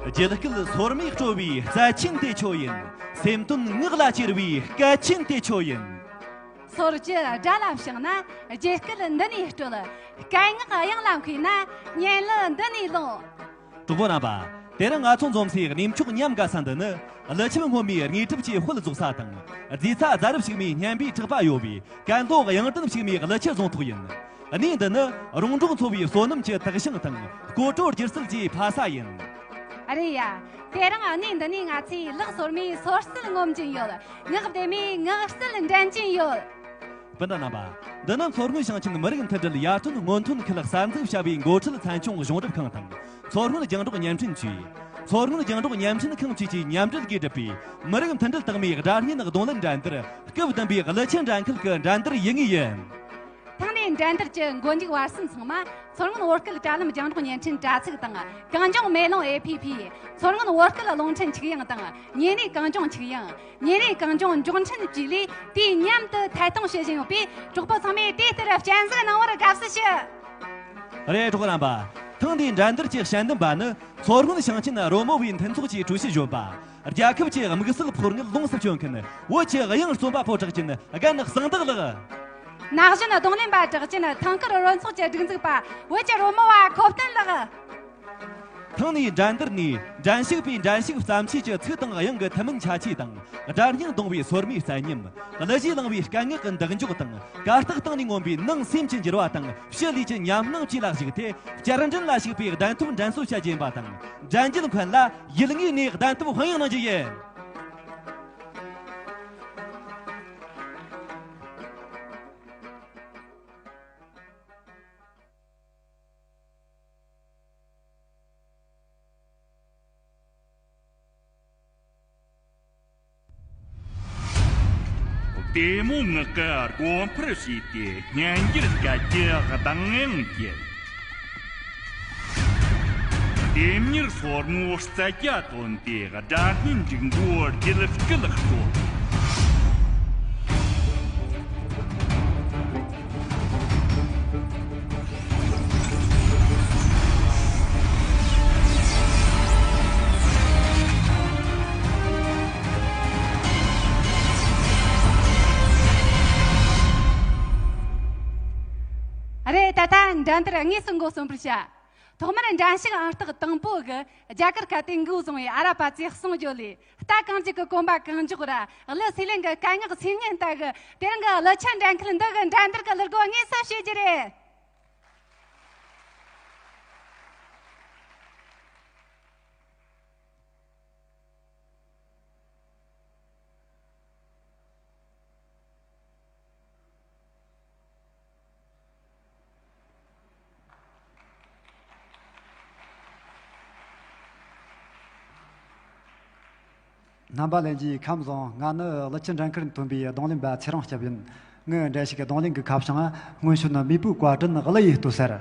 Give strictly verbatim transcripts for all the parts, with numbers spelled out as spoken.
རྒྱུད་སྐུད་སོར་མོས་དཀྲོལ་བའི་རྩལ་ཆེན་དེ་ཁྱོད་ཡིན། སེམས་དོན་ངག་ལ་གྱེར་བའི་སྐད་ཆེན་དེ་ཁྱོད་ཡིན། སོར་གྱི་སྒྲ་ལ་བྱང་ན་རྒྱུད་སྐུད་འདི་ནས་དཀྲོལ། སྐད་ངག་དབྱངས་ལ་མཁས་ན་སྙན་གླུ་འདི་ནས་ལོངས། གྲོགས་པོ་རྣམ་པ། དེ་རིང་ང་ཚོ་འཛོམས་སའི་གནས་མཆོག་ཉམས་དགའ་ས་འདི་ནི། ཀླུ་ཆུ་སྔོན་མོའི་དངོས་གྲུབ་ཀྱི་དཔལ་རྫོགས་ས་དང་། རྫས་ཚ་རྫ་རབ་ཕྱུག་མོའི་སྙན་པའི་གྲགས་པ་ཡོད་པའི་ཀན་ལྷོ་གཡང་ལྡན་ཕྱུག་མོའི་ཀླུ་ཆུ་རྫོང་ཐོག་ཡིན། གནས་འདི་ནི་རོང་འབྲོག་འཚོ་བའི་བསོད་ནམས་ཀྱི་དག་ཞིང་དང་། སྐོར་བྲོ་སྒྱུ་རྩལ་གྱི་ཕ་ས་ཡིན། ཨ་རེད་ཡ། དེ་རིང་གནས་འདི་ནས་ང་ཚོས་ལག་སོར་མོའི་སོར་རྩལ་ངོམ་གྱིན་ཡོད། ངག་བདེ་མོའི་ངག་རྩལ་འགྲན་གྱིན་ཡོད། སྤུན་ཟླ་རྣམ་པ། འདི་ནི་མཚོ་སྔོན་ཞིང་ཆེན་མི་རིགས་མཐུན་སྒྲིལ་ཡར་ཐོན་སྔོན་ཐོན་ཁུལ་གསར་འཛུགས་བྱ་བའི་འགོ་ཁྲིད་ཚན་ཆུང་གཞུང་སྒྲུབ་ཁང་དང་། མཚོ་སྔོན་རྒྱང་སྒྲོག་བརྙན་འཕྲིན་ཅུས། མཚོ་སྔོན་རྒྱང་སྒྲོག་བརྙན་འཕྲིན་ཁང་བཅས་ཀྱིས་མཉམ་འབྲེལ་གྱིས་བསྒྲུབས་པའི་མི་རིགས་མཐུན་སྒྲིལ་རྟགས་མའི་སྒྲ་སྙན་རྡུང་ལེན་འགྲན་བསྡུར། སྐབས་བདུན་པའི་ཀླུ་ཆུ་འགྲན་ཁུལ་གྱི་འགྲན་བསྡུར་ཡུལ་དངོས་ཡིན། ཐེངས་འདིའི་འགྲན་བསྡུར་གྱི་མགོ་མཇུག་བར་གསུམ་ཚང་མ་མཚོ་སྔོན་བོད་སྐད་དྲ་ལམ་རྒྱང་སྒྲོག་བརྙན་འཕྲིན་དྲ་ཚིགས་དང་། གངས་ལྗོངས་མེ་ལོང་ཨེ་ཕི་ཕི། མཚོ་སྔོན་བོད་སྐད་རླུང་འཕྲིན་ཆིག་ཡང་དང་། ཉེ་རིང་གངས་ལྗོངས་ཆིག་ཡང་། ཉེ་རིང་གངས་ལྗོངས་མགྱོགས་འཕྲིན་བཅས་ལས་དུས་མཉམ་དུ་ཐད་གཏོང་བྱེད་བཞིན་ཡོད་པས། གྲོགས་པོ་ཚང་མས་དེ་ལྟར་སྤྱན་གཟིགས་གནང་བར་དགའ་བསུ་ཞུ། རེད། གྲོགས་རྣམ་པ། ཐེངས་འདིའི་འགྲན་བསྡུར་གྱི་དཔྱད་འདེམས་པ་ནི། མཚོ་སྔོན་ཞིང་ཆེན་རོལ་མོ་བའི་མཐུན་ཚོགས་ཀྱི་ཀྲུའུ་ཞི་གཞོན་པ། རྒྱལ་ཁབ་ཀྱི་དམིགས་བསལ་ཕོགས་དངུལ་ལོངས་སུ་སྤྱོད་མཁན། བོད་ཀྱི་དབྱངས་རྩོམ་པ་པོ་གྲགས་ཅན་རྒན་གསང་བདག་ལགས། ན་གཞོན་རྡུང་ལེན་པ་གྲགས་ཅན་ཐང་དཀར་རོལ་ཚོགས་ཀྱི་སྒྲིག་འཛུགས་པ། བོད་ཀྱི་རོལ་མོ་བ་ཁོ་བསྟན་ལགས། ཐེངས་འདིའི་འགྲན་བསྡུར་ནི། འགྲན་ཞུགས་པའི་འགྲན་ཞུགས་བརྩམས་ཆོས་ཀྱི་ཚིག་དང་དབྱངས་ཀྱི་ཐུན་མིན་ཁྱད་ཆོས་དང་། སྒྲ་སྙན་བརྡུང་བའི་སོར་མོའི་རྩལ་ཉམས། གླུ་གཞས་བླངས་པའི་སྐད་ངག་གི་འདེགས་འཇོག་དང་། གར་སྟེགས་སྟེང་ནས་མངོན་པའི་ནང་སེམས་ཀྱི་འགྱུར་བ་དང་། ཕྱི་ལུས་ཀྱི་ཉམས་སྣང་བཅས་ལ་གཞིགས་ཏེ། བསྐྱར་འགྲན་ལ་ཞུགས་པའི་གདན་ཐོབ་འགྲན་རྩོད་བྱ་རྒྱུ་ཡིན་པ་དང་། འགྲན་རྒྱལ་མཁན་ལ་ཡུལ་དངོས་ནས་གདན་ཐོབ་དཔང་ཡང་གནང་རྒྱུ་ཡིན། བདེ་མོ་ངག་གི་སྒོ་འཕར་ཕྱེས་ཏེ། སྙན་འགྱུར་སྐད་ཀྱི་གདངས་དབྱངས་བསྐྱེད། ལྡེམ་མྱུར་སོར་མོའི་རྩལ་རྒྱ་བཏོན་ཏེ། སྒྲ་སྙན་འབྲུག་མགོའི་རྒྱུད་སྐུད་དཀྲོལ། རེད། ད་ལྟ་འགྲན་བསྡུར་དངོས་སུ་འགོ་རྩོམ་པར་བྱ། ཐོག་མར་འགྲན་ཞུགས་ཨང་རྟགས་དང་པོ་གི་རྒྱ་གར་ཁ་ཏེ་མགོ་བཟུང་བའི་ཨ་ར་པ་ཙེ་གསུང་བརྗོད་ལས། རྟ་གངས་ཅན་གྱི་གོམ་པ་གང་མགྱོགས་ར། གླུ་སུས་ལེན་གི་སྐད་ངག་སིལ་སྙན་ལྟ་གི། དེ་རིང་གི་ཀླུ་ཆུ་འགྲན་ཁུལ་འདི་གི་འགྲན་བསྡུར་གི་གླུ་སྒོ་དངོས་སུ་ཕྱེ་རྒྱུ་རེད། རྣམ་པ་ལྷན་རྒྱས་ཁམས་བཟང་། ང་ནི་ཀླུ་ཆུ་འགྲན་ཁུལ་ཐོན་པའི་རྡུང་ལེན་པ་ཚེ་རིང་སྐྱབས་ཡིན། ངའི་འགྲན་ཞུགས་ཀྱི་རྡུང་ལེན་གྱི་ཁ་བྱང་ང་སྔོན་བྱོན་མེས་པོའི་བཀའ་དྲིན་གླུ་ཡིས་བསྟོད་ཟེར།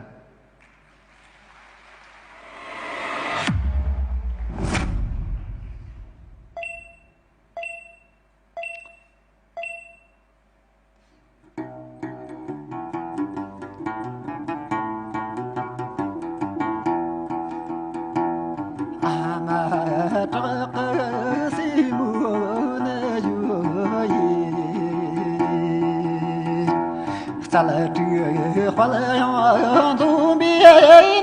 ཨ་མ་བྲག་སྲིན་མོ་ནི་ཡོད་ཡིན། རྩལ་དྲུག་དཔལ་ཡང་འཛོམས་པའི་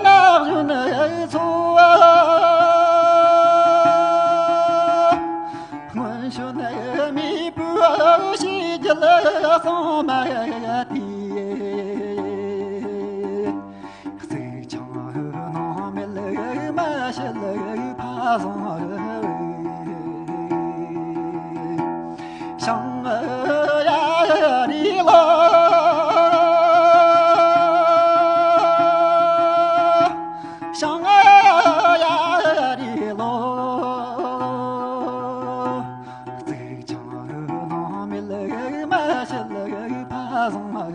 ན་གཞོན་ཚོ། སྔོན་བྱོན་མེས་པོའི་ཞི་རྒྱལ་གཙང་མ་དེ། གཙུག་འཕྱང་སྣང་མེད་མ་བྱེད་ཕ་བཟང་། ཞང་ཡ་རི་ལོ། ཞང་ཡ་རི་ལོ། གཙུག་འཕྱང་སྣང་མེད་མ་བྱེད་ཕ་བཟང་།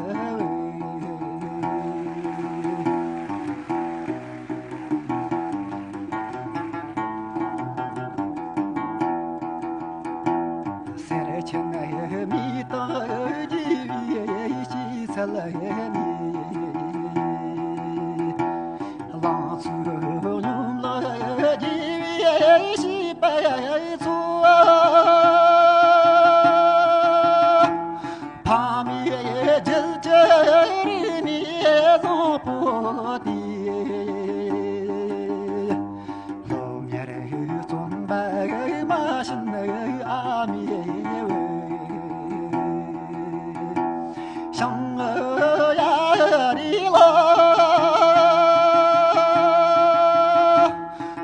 སེར་ཆེན་མེ་སྟག་རྒྱས་པའི་སྐྱེད་ཚལ་ནས། ལང་ཚོའི་སྙོམས་ལ་རྒྱས་པའི་ ཕ་མའི་རྒྱུད་ཀྱི་རིགས་ནས་བཟང་པོ་དེ། སློབ་གཉེར་བརྩོན་པ་མ་བྱིན་ཨ་མའི་བུ། ཞང་ཡ་རི་ལོ།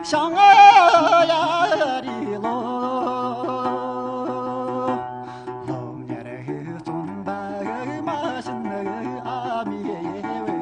ཞང་ཡ་རི་ལོ། སློབ་གཉེར་བརྩོན་པ་མ་བྱིན་ཨ་མའི་བུ།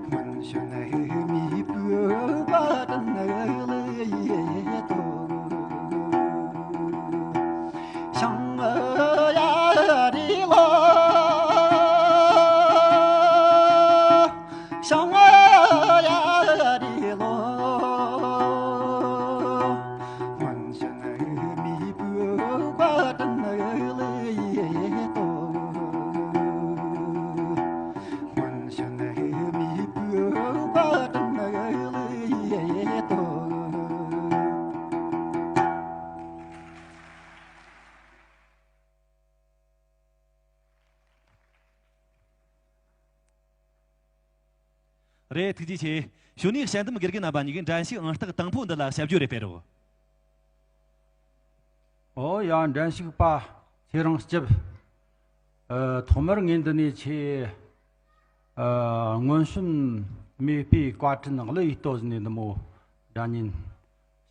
སྔོན་བྱོན་མེས་པོའི་བཀའ་དྲིན་ལས་ཡེ་དོ། ཞང་ཡ་རི་ལོ། ཞང་ཡ་རི་ལོ། སྔོན་བྱོན་མེས་པོའི་བཀའ་དྲིན་ལས་ཡེ་དོ། སྔོན་བྱོན་མེས་པོའི་བཀའ་དྲིན་ལས་ཡེ་དོ། རེད། ཐུགས་རྗེ་ཆེ། གཞུག་ནས་དཔྱད་འདེམས་དགེ་རྒན་རྣམ་པ་གཉིས་ཀྱིས་འགྲན་ཞུགས་ཨང་རྟགས་དང་པོ་འདི་ལ་དཔྱད་བརྗོད་རེ་སྤེལ་རོགས། ཨོ་ཡ། འགྲན་ཞུགས་པ་ཚེ་རིང་སྐྱབས། ཨ། ཐོག་མར་ངས་འདི་ནས་ཁྱེད། ཨ། སྔོན་བྱོན་མེས་པོའི་བཀའ་དྲིན་གླུ་ཡིས་བསྟོད་ཟེར་ནས་འདི་མོ་སྒྲ་སྙན་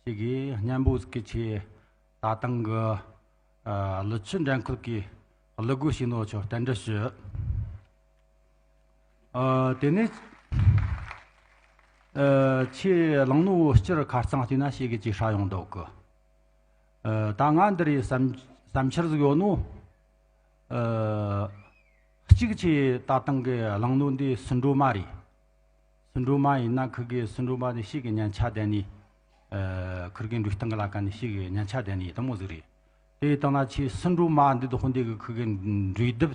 ཞིག་གིས་སྙན་པོ་ཟིག་གིས་ཁྱེད་ད་ཐེངས་གི། ཨ། ཀླུ་ཆུ་འགྲན་ཁུལ་གི་གླུ་འགོ་བྱས་ནོ་ཁྱོད་རྟེན་འབྲེལ་ཞུ། ཨ། དེ་ནས། ཨ། ཁྱེད་བླངས་ནོ་སྤྱིར་ཁ་རྩང་བལྟས་ན་ཞེ་གི་ཅིག་ཧྲ་ཡོང་འདུག་གི། ཨ། ད་ང་འདི་རེད་བསམ་བསམ་འཆར་ཟིག་ཡོད་ནོ། ཨ། གཅིག་ཁྱེད་ད་ཐེངས་གི་བླངས་ནོ་འདི་སུམ་འགྲོས་མ་རེད། སུམ་འགྲོས་མ་ཡིན་ན་ཁུར་གེ་སུམ་འགྲོས་མ་ནི་ཞེ་གི་སྙན་ཆ་ལྡན་ནི། ཨ། ཁུར་གེ་འགྲོ་སྟངས་གི་ལ་ཁ་ནས་ཞེ་གི་སྙན་ཆ་ལྡན་ནི་དེ་མོ་ཟིག་རེད། དེ་ཡིན་ད་ན་ཁྱེད་སུམ་འགྲོས་མ་འདི་དོ་ཧོན་དེ་གི་ཁུར་གེ་འགྲོས་སྡེབ་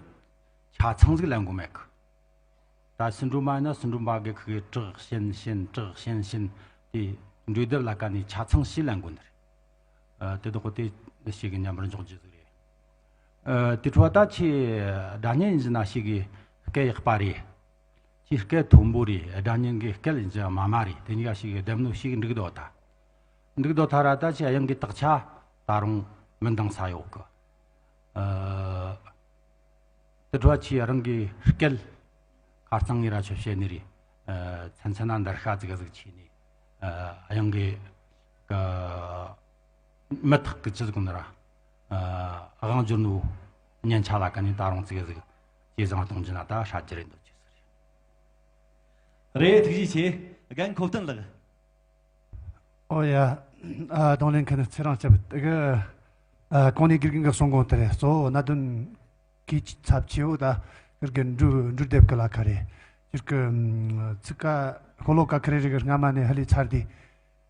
ཆ་ཚང་ཟིག་ལེན་དགོས་མེད་གི། ད་སུམ་འགྲོས་མ་ཡིན་ན་སུམ་འགྲོས་མ་གི་ཁུར་གེ་དྲག་ཞན་ཞན་དྲག་ཞན་ཞན་དེ་འགྲོས་སྡེབ་ལ་ཁ་ནས་ཆ་ཚང་ཞིག་ལེན་དགོས་ནི་རེད། ཨ། དེ་དོ་ཧོ་དེ་ཞེ་གི་མཉམ་པར་འཇོག་རྒྱུ་ཟིག་རེད། ཨ། དེ་འཕྲོ་ད་ཁྱེད་སྒྲ་སྙན་ཡིན་ན་ཞེ་གི་སྐད་ཡག་པ་རེད། ཁྱེད་སྐད་མཐོན་པོ་རེད། སྒྲ་སྙན་གི་སྐད་ཡིན་ན་དམའ་མོ་རེད། དེ་གཉིས་ཀ་ཞེ་གི་སྡེབ་ནོ་ཞེ་གི་འགྲིག་འདུག་ད། འགྲིག་འདུག་ད་ར། ད་ཁྱེད་དབྱངས་གི་དག་ཆ་ད་རུང་མི་འདང་ས་ཡོད་གི། ཨ། དེ་འཕྲོ་ཁྱེད་རང་གི་སྐད་ཁ་རྩང་ངེ་ར་ཆོ་བཤད་ནི་རེད། ཨ། ཚན་ཚན་ན་འདར་ཤ་ཙིག་ཟིག་ཆེ་ནི། ཨ། དབྱངས་གི་ག་མི་ཐག་གི་ཅི་ཟིག་ནི་ར། ཨ། དབང་སྒྱུར་ནོ་སྙན་ཆ་ལ་ཁ་ནས་ད་རུང་ཙིག་ཟིག་ཇེ་བཟང་གཏོང་རྒྱུ་ན་ད་ཧྲ་རྒྱུ་རེད་འདོད་ཅི་ཟིག་རེད། རེད། ཐུགས་རྗེ་ཆེ། རྒན་ཁོ་བསྟན་ལགས། ཨོ་ཡ། ཨ། རྡུང་ལེན་མཁན་ཚེ་རིང་སྐྱབས་དེ་གི། ཨ། གོང་ནས་དགེ་རྒན་གི་གསུང་གོང་ལྟར་རེད། གཙོ་བོ་གནད་དོན་གལ་ཆེ་ཚབས་ཆེ་བོ་ད་ཁུར་གི་འགྲོས་འགྲོས་སྡེབ་གི་ལ་ཁ་རེད། ཁུར་གི་ཚིག་ཀ་ཤོ་ལོ་ཀ་ཁ་རེ་རེ་གི་སྔ་མ་ནས་ཧ་ལས་ཚར་དུས།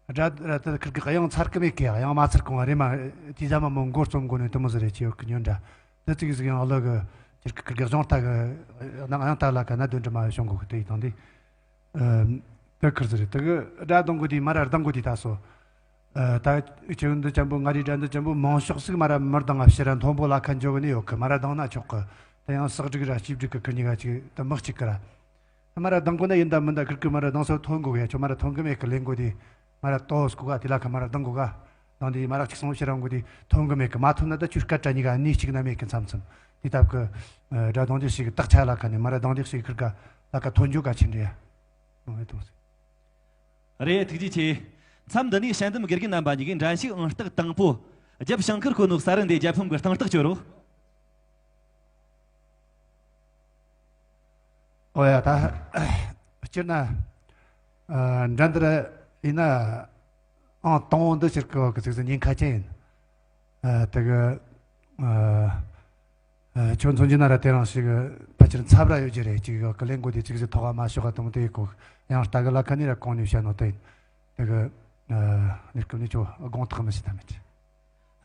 སྒྲ་སྒྲ་ད་ཁུར་གི་དབྱངས་ཚར་གི་མེད་གི། དབྱངས་མ་ཚར་གོང་རེ་མ་དེ་ཟ་མ་མོ་མགོ་རྩོམ་གོ་ནས་དེ་མོ་ཟིག་རེད། ཅེས་ཡོད་གི་ཉོན་འདྲ། དེ་ཙིག་ཟིག་ཡང་ལོ་གི་ཁུར་གི་ཁུར་གི་གཞུང་ལྟ་གི་ནང་དབྱངས་ལྟ་ལ་ཁ་ན་དོན་འདྲ་མ་བྱུང་གོ་གི། དེ་ཡི་དང་དེ། ཨ། དེ་ཁུར་ཟིག་རེད། དེ་གི་སྒྲ་གདངས་གོ་དུས་མ་ར་གདངས་གོ་དུས་ད་སོ། ཨ། ད་ཁྱེད་འདི་ཅན་པོ་ང་རི་སྒྲ་འདི་ཅན་པོ་མང་ཤོས་ཟིག་མ་ར་མི་གདངས་ཨ་ཕྱི་ར་མཐོན་པོ་ལ་ཁ་འཇོག་གི་ནི་ཡོད་གི། མ་ར་གདངས་ན་ཆོག་གི། དེ་ཡང་སག་སྒྲིག་ར་སྐྱིད་སྒྲིག་གི་ཁུར་གཉིས་ཀ་ཅིག་ད་མི་གཅིག་གི་ར། མ་ར་གདངས་གོ་ན་ཡིན་ད་མིན་ད་ཁུར་གི་མ་ར་གདངས་སོ་ཐོན་གོ་གི། ཡ་ཁྱོད་མ་ར་ཐོན་གི་མེད་གི། ལེན་གོ་དུས་མ་ར་ཏོ་སྐུ་ག་དེ་ལ་ཁ་མ་ར་གདངས་གོ་ག། གདངས་དུས་མ་ར་གཅིག་སོང་ཕྱི་ར་འགོ་དུས་ཐོན་གི་མེད་གི། མ་ཐོན་ན་ད་ཁྱོད་སྐད་སྒྲ་གཉིས་ཀ་གནས་གཅིག་ན་མེད་གི་མཚམས་མཚམས། དེ་སྟབས་གི། ཨ། སྒྲ་གདངས་རྒྱུ་ཞིག་གི་དག་ཆ་ལ་ཁ་ནས་མ་ར་གདངས་རྒྱུ་ཞིག་ཁུར་ག་ལ་ཁ་ཐོན་རྒྱུ་ག་ཆེ་འདྲ་ཡ། ཨོ་ཡ། ཐུགས་རྗེ་ཆེ། མཚམས་འདི་ནས་དཔྱད་འདེམས་དགེ་རྒན་རྣམ་པ་གཉིས་ཀྱིས་འགྲན་ཞུགས་ཨང་རྟགས་དང་པོ་རྒྱབ་བྱང་ཁུར་ཁོ་ནོ་གསར་འདེབས་རྒྱལ་ཕམ་གྱི་སྟེང་ཐག་གཅོད་རོགས། ཨོ་ཡ། ད་སྤྱིར་ན་ ཨ། འགྲན་བསྡུར་ཡིན་ན་ཨང་དང་པོ་འདི་ཕྱིར་གི་བ་གི་ཅིག་ཟིག་ཉེན་ཁ་ཅན་ཡིན། ཨ། དེ་གི། ཨ། ཨ། ཁྱོད་མཚོན་རྒྱུ་ན་ར་དེ་རིང་ཞིག་ཕལ་ཆེར་འཚབ་ར་ཡོད་རྒྱུ་རེད། ཅིག་གི་ལས་འགུལ་དེ་ཅིག་ཟིག་ཐོག་མ་ཤོག་ག་དང་དེ་གོ་ཡང་ལྟ་གི་ལ་ཁ་ནས་ར་གོང་ནས་བཤད་ནོ་དེ་ཡིན། དེ་གི། ཨ། གནས་སྐབས་ནས་ཁྱོད་དགོངས་དག་མི་བྱེད་ཐབས་མེད།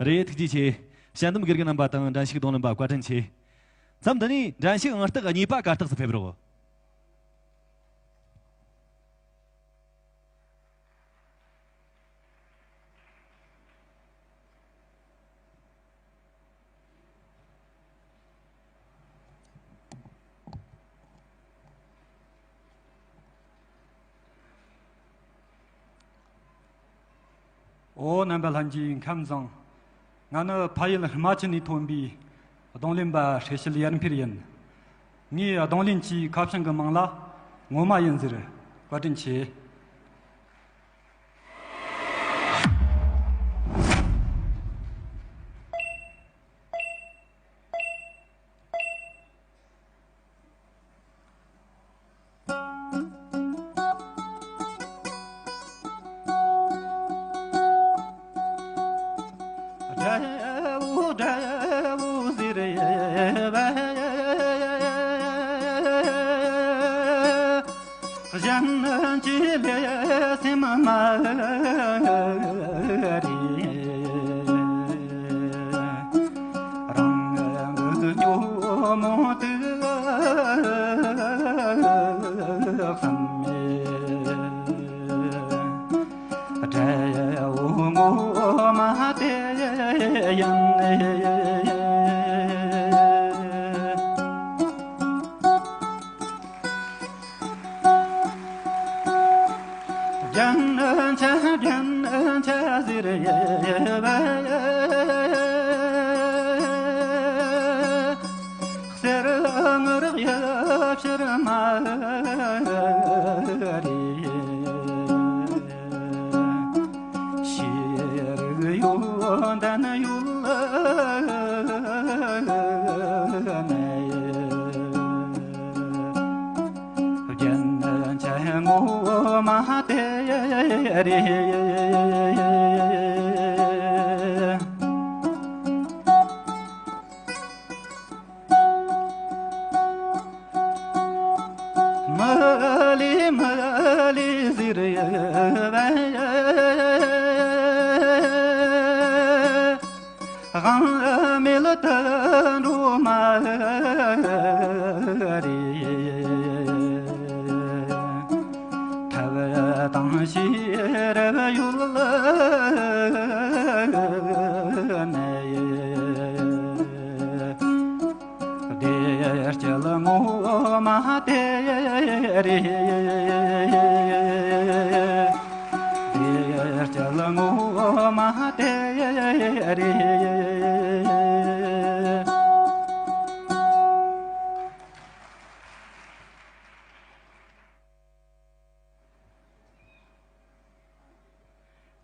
རེད། ཐུགས་རྗེ་ཆེ། དཔྱད་འདེམས་དགེ་རྒན་རྣམ་པ་དང་འགྲན་ཞུགས་རྡུང་ལེན་པ་བཀའ་དྲིན་ཆེ། མཚམས་འདི་ནས་འགྲན་ཞུགས་ཨང་རྟགས་གཉིས་པ་གར་སྟེགས་སུ་ཕེབས་རོགས། འོ། རྣམ་པ་ལྷན་རྒྱས་ཁམས་བཟང་། ང་ནི་ཕ་ཡུལ་རྨ་ཆུ་ནས་ཐོན་པའི་རྡུང་ལེན་པ་ཧྲེ་ཤེལ་ཡར་འཕེལ་ཡིན། ངའི་རྡུང་ལེན་གྱི་ཁ་བྱང་གི་མིང་ལ་ངོ་མ་ཡིན་ཟེར། བཀའ་དྲིན་ཆེ། དགྲ་བོ་དགྲ་བོ་ཟེར་བ། གཞན་གྱི་ལས་སེམས་མ་རེད། རང་གི་ཉོན་མོངས་དུག་གསུམ་མེད། དགྲ་བོ་ངོ་མ་དེ་ཡིན། རྒྱན་ཆ་རྒྱན་ཆ་ཟེར་བ། གསེར་དངུལ་གཡུ་བྱུ་རུ་མ་རེད། ཤེས་རིག་ཡོན་ཏན་ཡུལ་ནས། རྒྱན་ཆ་ངོ་མ་དེ་རེད། མི་ལུས་མི་ལུས་ཟེར་བ། དབང་མེད་དུད་འགྲོ་མ་རེད། ཐབས་དང་ཤེས་རབ་ཡོད་ནས། བདེ་སྐྱིད་ངོ་མ་དེ་རེད། བདེ་སྐྱིད་ངོ་མ་དེ་རེད།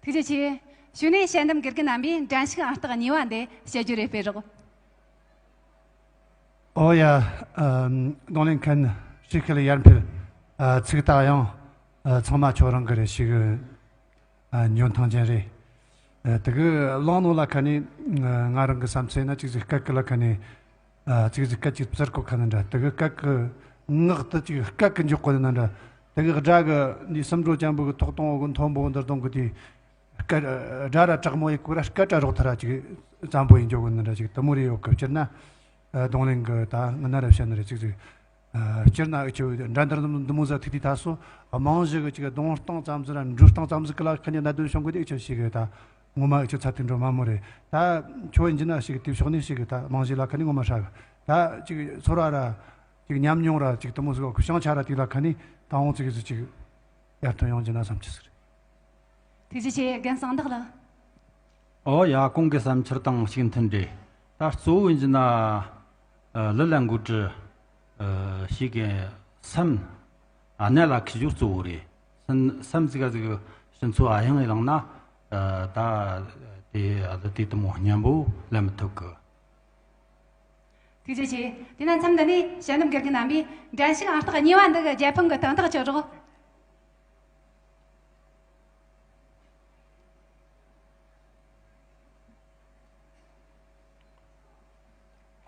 ཐུགས་རྗེ་ཆེ། གཞུག་ནས་དཔྱད་འདེམས་དགེ་རྒན་རྣམ་པས་འགྲན་ཞུགས་ཨང་རྟགས་གཉིས་པ་འདི་དཔྱད་བརྗོད་རེ་སྤེལ་རོགས། ཨོ་ཡ། ཨ། རྡུང་ལེན་མཁན་ཧྲེ་ཤེལ་ཡར་འཕེལ། ཨ། ཚིག་དག་ཡང་། ཨ། ཚང་མ་ཁྱོད་རང་གི་རེད། ཞེ་གི། ཨ། འཇོན་ཐང་ཅན་རེད། ཨ། དེ་གི་གླེང་ནོ་ལ་ཁ་ནས། ཨ། ང་རང་གི་བསམ་ཚུལ་ན་ཅིག་ཟིག་སྐད་གི་ལ་ཁ་ནས། ཨ། ཅིག་ཟིག་སྐད་ཅིག་བཙིར་གོ་ཁ་ན་འདྲ། དེ་གི་སྐད་གི་ངག་དེ་ཅིག་སྐད་གི་འཇོག་གོ་ན་འདྲ། དེ་གི་སྒྲ་གི་འདི་སུམ་འགྲོ་ཅན་པོ་གི་ཐོག་གཏོང་བོ་གི་མཐོན་པོ་འདིར་གཏོང་གི་དེ། སྐད། སྒྲ་ར་དྲག་མོ་ཡི་གོ་ར་སྐད་ར་རོག་ཐ་ར་ཅིག་ཙམ་པོ་ཡིན་འཇོག་གི་ན་ར་ཅིག་དུ་མོ་རེ་ཡོད་གི། སྤྱིར་ན། ཨ། རྡུང་ལེན་གི་ད་ང་ན་ར་བཤད་ན་རེ་ཅིག་ཅིག་ཨ། སྤྱིར་ན་འུ་ཆོ་འགྲན་བསྡུར་འདི་མོ་ཟིག་ཐུག་དུས་ད་སོ། རྨང་གཞི་གི་ཅིག་རྡུང་སྟངས་ཙམ་ཟིག་ར་འགྲོ་སྟངས་ཙམ་ཟིག་གི་ལ་ཁ་ནས་གནད་དོན་བྱུང་གི་དེ་འུ་ཆོ་ཞིག་གི་ད་ངོ་མ་འུ་ཆོ་ཚ་ཐིག་འགྲོ་མ་མོ་རེད། ད་ཁྱོད་ཡིན་གྱི་ན་ཞིག་དེ་ཕྱོགས་ནས་ཞིག་གི་ད་རྨང་གཞི་ལ་ཁ་ནས་ངོ་མ་ཧྲ་གི། ད་ཅིག་ཚོར་བ་ར་ཅིག་ཉམས་མྱོང་ར་ཅིག་དུ་མོ་ཟིག་གི་བྱང་ཆ་ར་དེ་ལ་ཁ་ནས་ད་འོང་ཅིག་ཟིག་ཅིག་ཡར་ཐོན་ཡོང་རྒྱུ་ན་བསམ་གྱི་ཟིག་རེད། ཐུགས་རྗེ་ཆེ། རྒན་གསང་བདག་ལགས། ཨོ་ཡ། གོང་གི་བསམ་འཆར་དང་གཅིག་མཐུན་རེད། ད་གཙོ་བོ་ཡིན་གྱི་ན། ཨ། ལི་ལ་འགོ་ཁྲིད། ཨ། ཞིག་གི་སེམས། ཨ། གནད་ལ་འཁེལ་རྒྱུ་གཙོ་བོ་རེད། སེམས། སེམས་ཟིག་ག་ཟིག་ཕྱི་ཚོ་ཨ་ཡང་ཡི་ལང་ན། ཨ། ད་དེ་ཨ་ལི་དེ་དུ་མོ་སྙན་པོ་ལེན་མི་ཐུབ་གི། ཐུགས་རྗེ་ཆེ། དེ་ན་མཚམས་འདི་ནས་དཔྱད་འདེམས་དགེ་རྒན་རྣམ་པས་འགྲན་ཞུགས་ཨང་རྟགས་གཉིས་པ་འདི་གི་རྒྱལ་ཕམ་གི་དོན་དག་ཆོད་རོགས།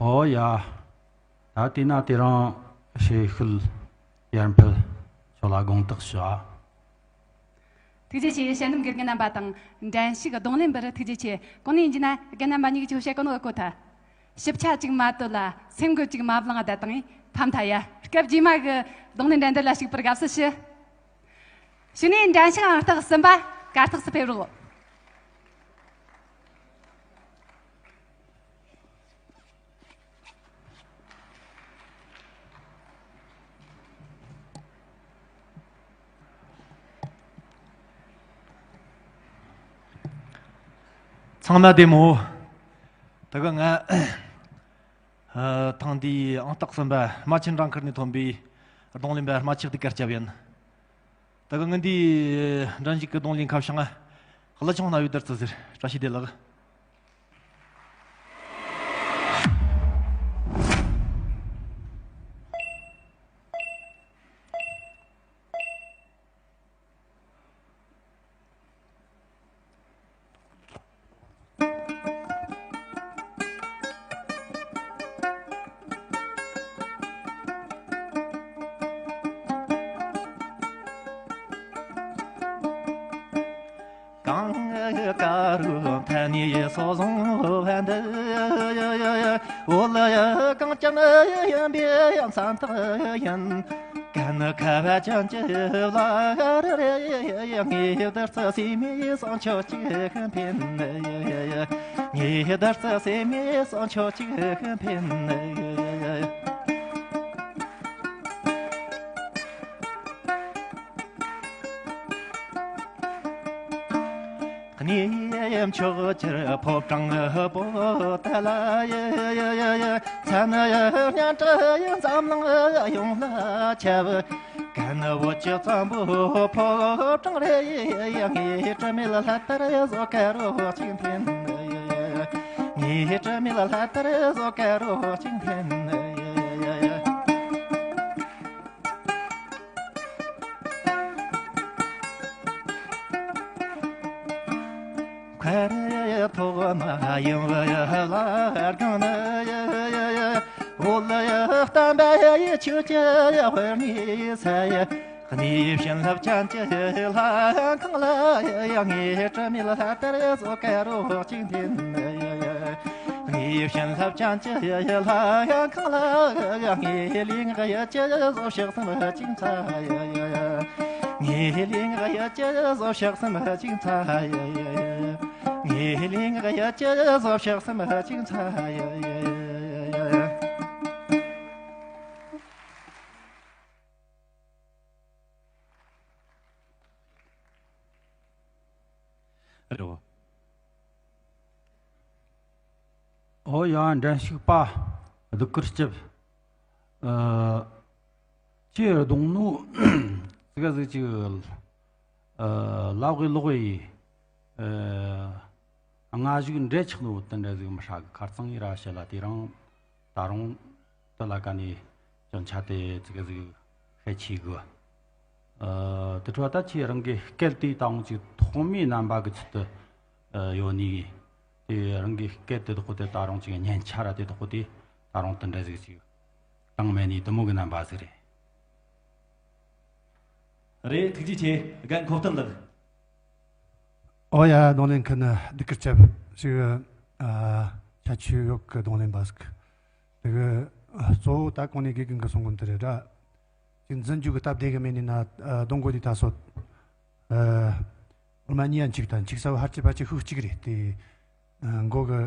ཨོ་ཡ། ད་དེས་ན་དེ་རིང་ཞེ་ཤུལ་ཡར་འཕེལ་ཁྱོད་ལ་དགོངས་དག་ཞུ། ཐུགས་རྗེ་ཆེ། དཔྱད་འདེམས་དགེ་རྒན་རྣམ་པ་དང་འགྲན་ཞུགས་རྡུང་ལེན་པར་ཐུགས་རྗེ་ཆེ། གོང་ནས་ཡིན་རྒྱུ་ན་རྒན་རྣམ་པ་གཉིས་ཀྱིས་ཁྱོད་བཤད་གོ་ནོ་གོ་ཐལ། ཞིབ་ཆ་གཅིག་མ་དོད་ལ་སེམས་འགུལ་གཅིག་མ་བླངས་བསྡད་བཏང་ངས་ཕམ་ཐལ་ཡ། སྐབས་རྗེས་མ་གི་རྡུང་ལེན་འགྲན་བསྡུར་ལ་ཞུགས་པར་དགའ་བསུ་ཞུ། གཞུག་ནས་འགྲན་ཞུགས་ཨང་རྟགས་གསུམ་པ་གར་སྟེགས་སུ་ཕེབས་རོགས། ཚང་མ་བདེ་མོ། ད་ག་ང་ཨ་ཐེངས་འདིའི་ཨང་རྟགས་གསུམ་པ་རྨ་ཆེན་རང་ཁུལ་ནས་ཐོན་པའི་རྡུང་ལེན་པ་རྨ་ཆེན་གདུགས་དཀར་སྐྱབས་ཡིན། ད་ག་ངི་འདི་འགྲན་ཞུགས་ཀྱི་རྡུང་ལེན་ཁ་བྱང་ང་གླུ་ཆུང་རྣ་བའི་བདུད་རྩི་ཟེར། བཀྲ་ཤིས་བདེ་ལེགས། གངས་དཀར་མཐའ་ནས་སོ་བཟུང་བ་འདི། བོད་ལ་གངས་ཅན་ཡིན་པའི་མཚན་རྟགས་ཡིན། གན་ཁ་བ་ཅན་གྱི་བླ་རེ་རེ། ངའི་བདུད་རྩི་ཟེ་མའི་བསང་ཁྱོད་ཅིག་འཕེན། ངའི་བདུད་རྩི་ཟེ་མའི་བསང་ཁྱོད་ཅིག་འཕེན། གནས་མཆོག་གྱུར་ཕོ་བྲང་པོ་ཏ་ལ། མཚན་སྙན་གྲགས་འཛམ་གླིང་ཡོངས་ལ་ཁྱབ། གན་བོད་ཀྱི་བཙན་པོའི་ཕོ་བྲང་རེད། ངའི་དྲི་མེད་ལྷ་དར་བཟོ་དཀར་རོ་གཅིག་འཐེན། ངའི་དྲི་མེད་ལྷ་དར་བཟོ་དཀར་རོ་གཅིག་འཐེན། མཁར་ཐོག་མ་ཡངས་པའི་ལ་སྒང་ན། འོད་བརྟན་པའི་ཆོས་ཀྱི་དབུ་ནས་ས། གནས་བྱིན་རླབས་ཅན་གྱི་ལྷ་ཁང་ལ། ངའི་དྲི་མེད་ལྷ་དར་བཟོ་དཀར་རོ་གཅིག་འཐེན། ངའི་བྱིན་རླབས་ཅན་གྱི་ལྷ་ཁང་ལ། ངའི་ལུས་ངག་ཡིད་ཀྱི་བཟོ་ཕྱག་གསུམ་གཅིག་འཚལ། ངའི་ལུས་ངག་ཡིད་ཀྱི་བཟོ་ཕྱག་གསུམ་གཅིག་འཚལ། ངའི་ལུས་ངག་ཡིད་ཀྱི་བཟོ་ཕྱག་གསུམ་གཅིག་འཚལ། རེད་བ། ཨོ་ཡ། འགྲན་ཞུགས་པ་གདུགས་དཀར་སྐྱབས། ཨ། ཁྱེད་རྡུང་ནོ་ཙི་ག་ཟིག་ཅིག་ཨ། ལབ་གི་ལོག་གི་ཡིན། ཨ། སྔ་གཞུག་འདྲ་ཆགས་ནོ་དེ་འདྲ་ཟིག་མི་ཧྲ་གི། ཁ་རྩང་ཡི་ར་བཤད་ལ། དེ་རིང་ད་རུང་དེ་ལ་ཀ་ནས་སྐྱོན་ཆ་དེ་ཙི་ག་ཟིག་ཤས་ཆེ་གི། ཨ། དེ་འཕྲོ་ད་ཁྱེད་རང་གི་སྐད་དེ་ད་རུང་ཅིག་ཐོག་མའི་རྣམ་པ་གི་ཚུལ་དུ་ཨ་ཡོད་ནི། དེ་རང་གི་སྐད་དེ་དག་དེ་ད་རུང་ཅིག་སྙན་ཆ་ར་དེ་དག་དེ་ད་རུང་དེ་འདྲ་ཟིག་ཅིག་གཏིང་མེད་ནི་དེ་མོ་གི་རྣམ་པ་ཟིག་རེད། རེད། ཐུགས་རྗེ་ཆེ། རྒན་ཁོ་བསྟན་ལགས། ཨོ་ཡ། རྡུང་ལེན་མཁན་གདུགས་དཀར་སྐྱབས་ཞིག་ཨ། ཁྱད་ཆོས་ཡོད་གི་རྡུང་ལེན་པ་ཟིག། དེ་གི་ཨ། གཙོ་བོ་ད་གོང་ནས་དགེ་རྒན་གི་གསུང་གོ་དེ་རེད་ར། ཅིག་འཛིན་རྒྱུ་གི་སྟབས་བདེ་གི་མེད་ནི་ན། ཨ། རྡུང་གོ་དེ་ད་སོད། ཨ། འོ་མ་གཉིས་ཡ་འཆིག་ད་འཆིག་ས་བ་ཧར་གྱི་ཕ་ཆི་ཤུགས་གཅིག་རེད་དེ། ཨ། མགོ་གི་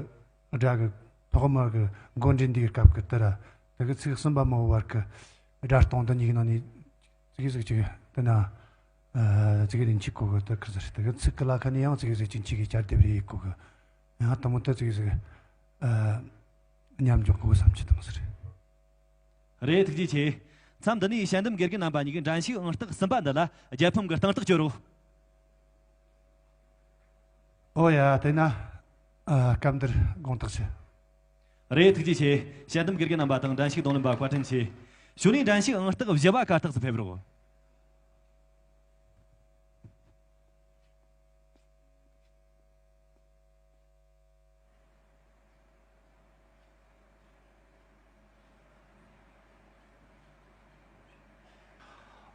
སྒྲ་གི་ཐོག་མ་གི་མགོ་འདྲེན་དུས་སྐབས་གི་དེ་ར། དེ་གི་ཚིག་གསུམ་པ་མོ་བར་གི་སྒྲ་གཏོང་དེ་གཉིས་ཀྱི་ནང་ནས་ཙི་གེ་ཟིག་ཅིག་དེ་ན། ཨ། ཙི་གེ་རིང་འཆིག་གོ་གི། དེ་ཁིར་ཟེར། དེ་གི་ཚིག་གི་ལ་ཁ་ནས་ཡང་ཙི་གེ་ཟིག་ཅིག་འཆིག་གི་བསྐྱར་ལྡབ་རེ་ཡེད་གོ་གི། ཡང་དེ་མོ་དེ་ཙི་གེ་ཟིག་ཨ། མཉམ་འཇོག་གོ་གི་བསམ་གྱི། དེ་མོ་ཟིག་རེད། རེད། ཐུགས་རྗེ་ཆེ། མཚམས་འདི་ནས་དཔྱད་འདེམས་དགེ་རྒན་རྣམ་པ་གཉིས་ཀྱིས་འགྲན་ཞུགས་ཨང་རྟགས་གསུམ་པ་འདི་ལ་རྒྱལ་ཕམ་གྱི་གདེང་ཐག་གཅོད་རོགས། ཨོ་ཡ། དེ་ན། ཨ། སྐབས་འདིར་དགོངས་དག་ཞུ། རེད། ཐུགས་རྗེ་ཆེ། དཔྱད་འདེམས་དགེ་རྒན་རྣམ་པ་དང་འགྲན་ཞུགས་རྡུང་ལེན་པ་བཀའ་དྲིན་ཆེ། གཞུག་ནས་འགྲན་ཞུགས་ཨང་རྟགས་བཞི་པ་གར་སྟེགས་སུ་ཕེབས་རོགས།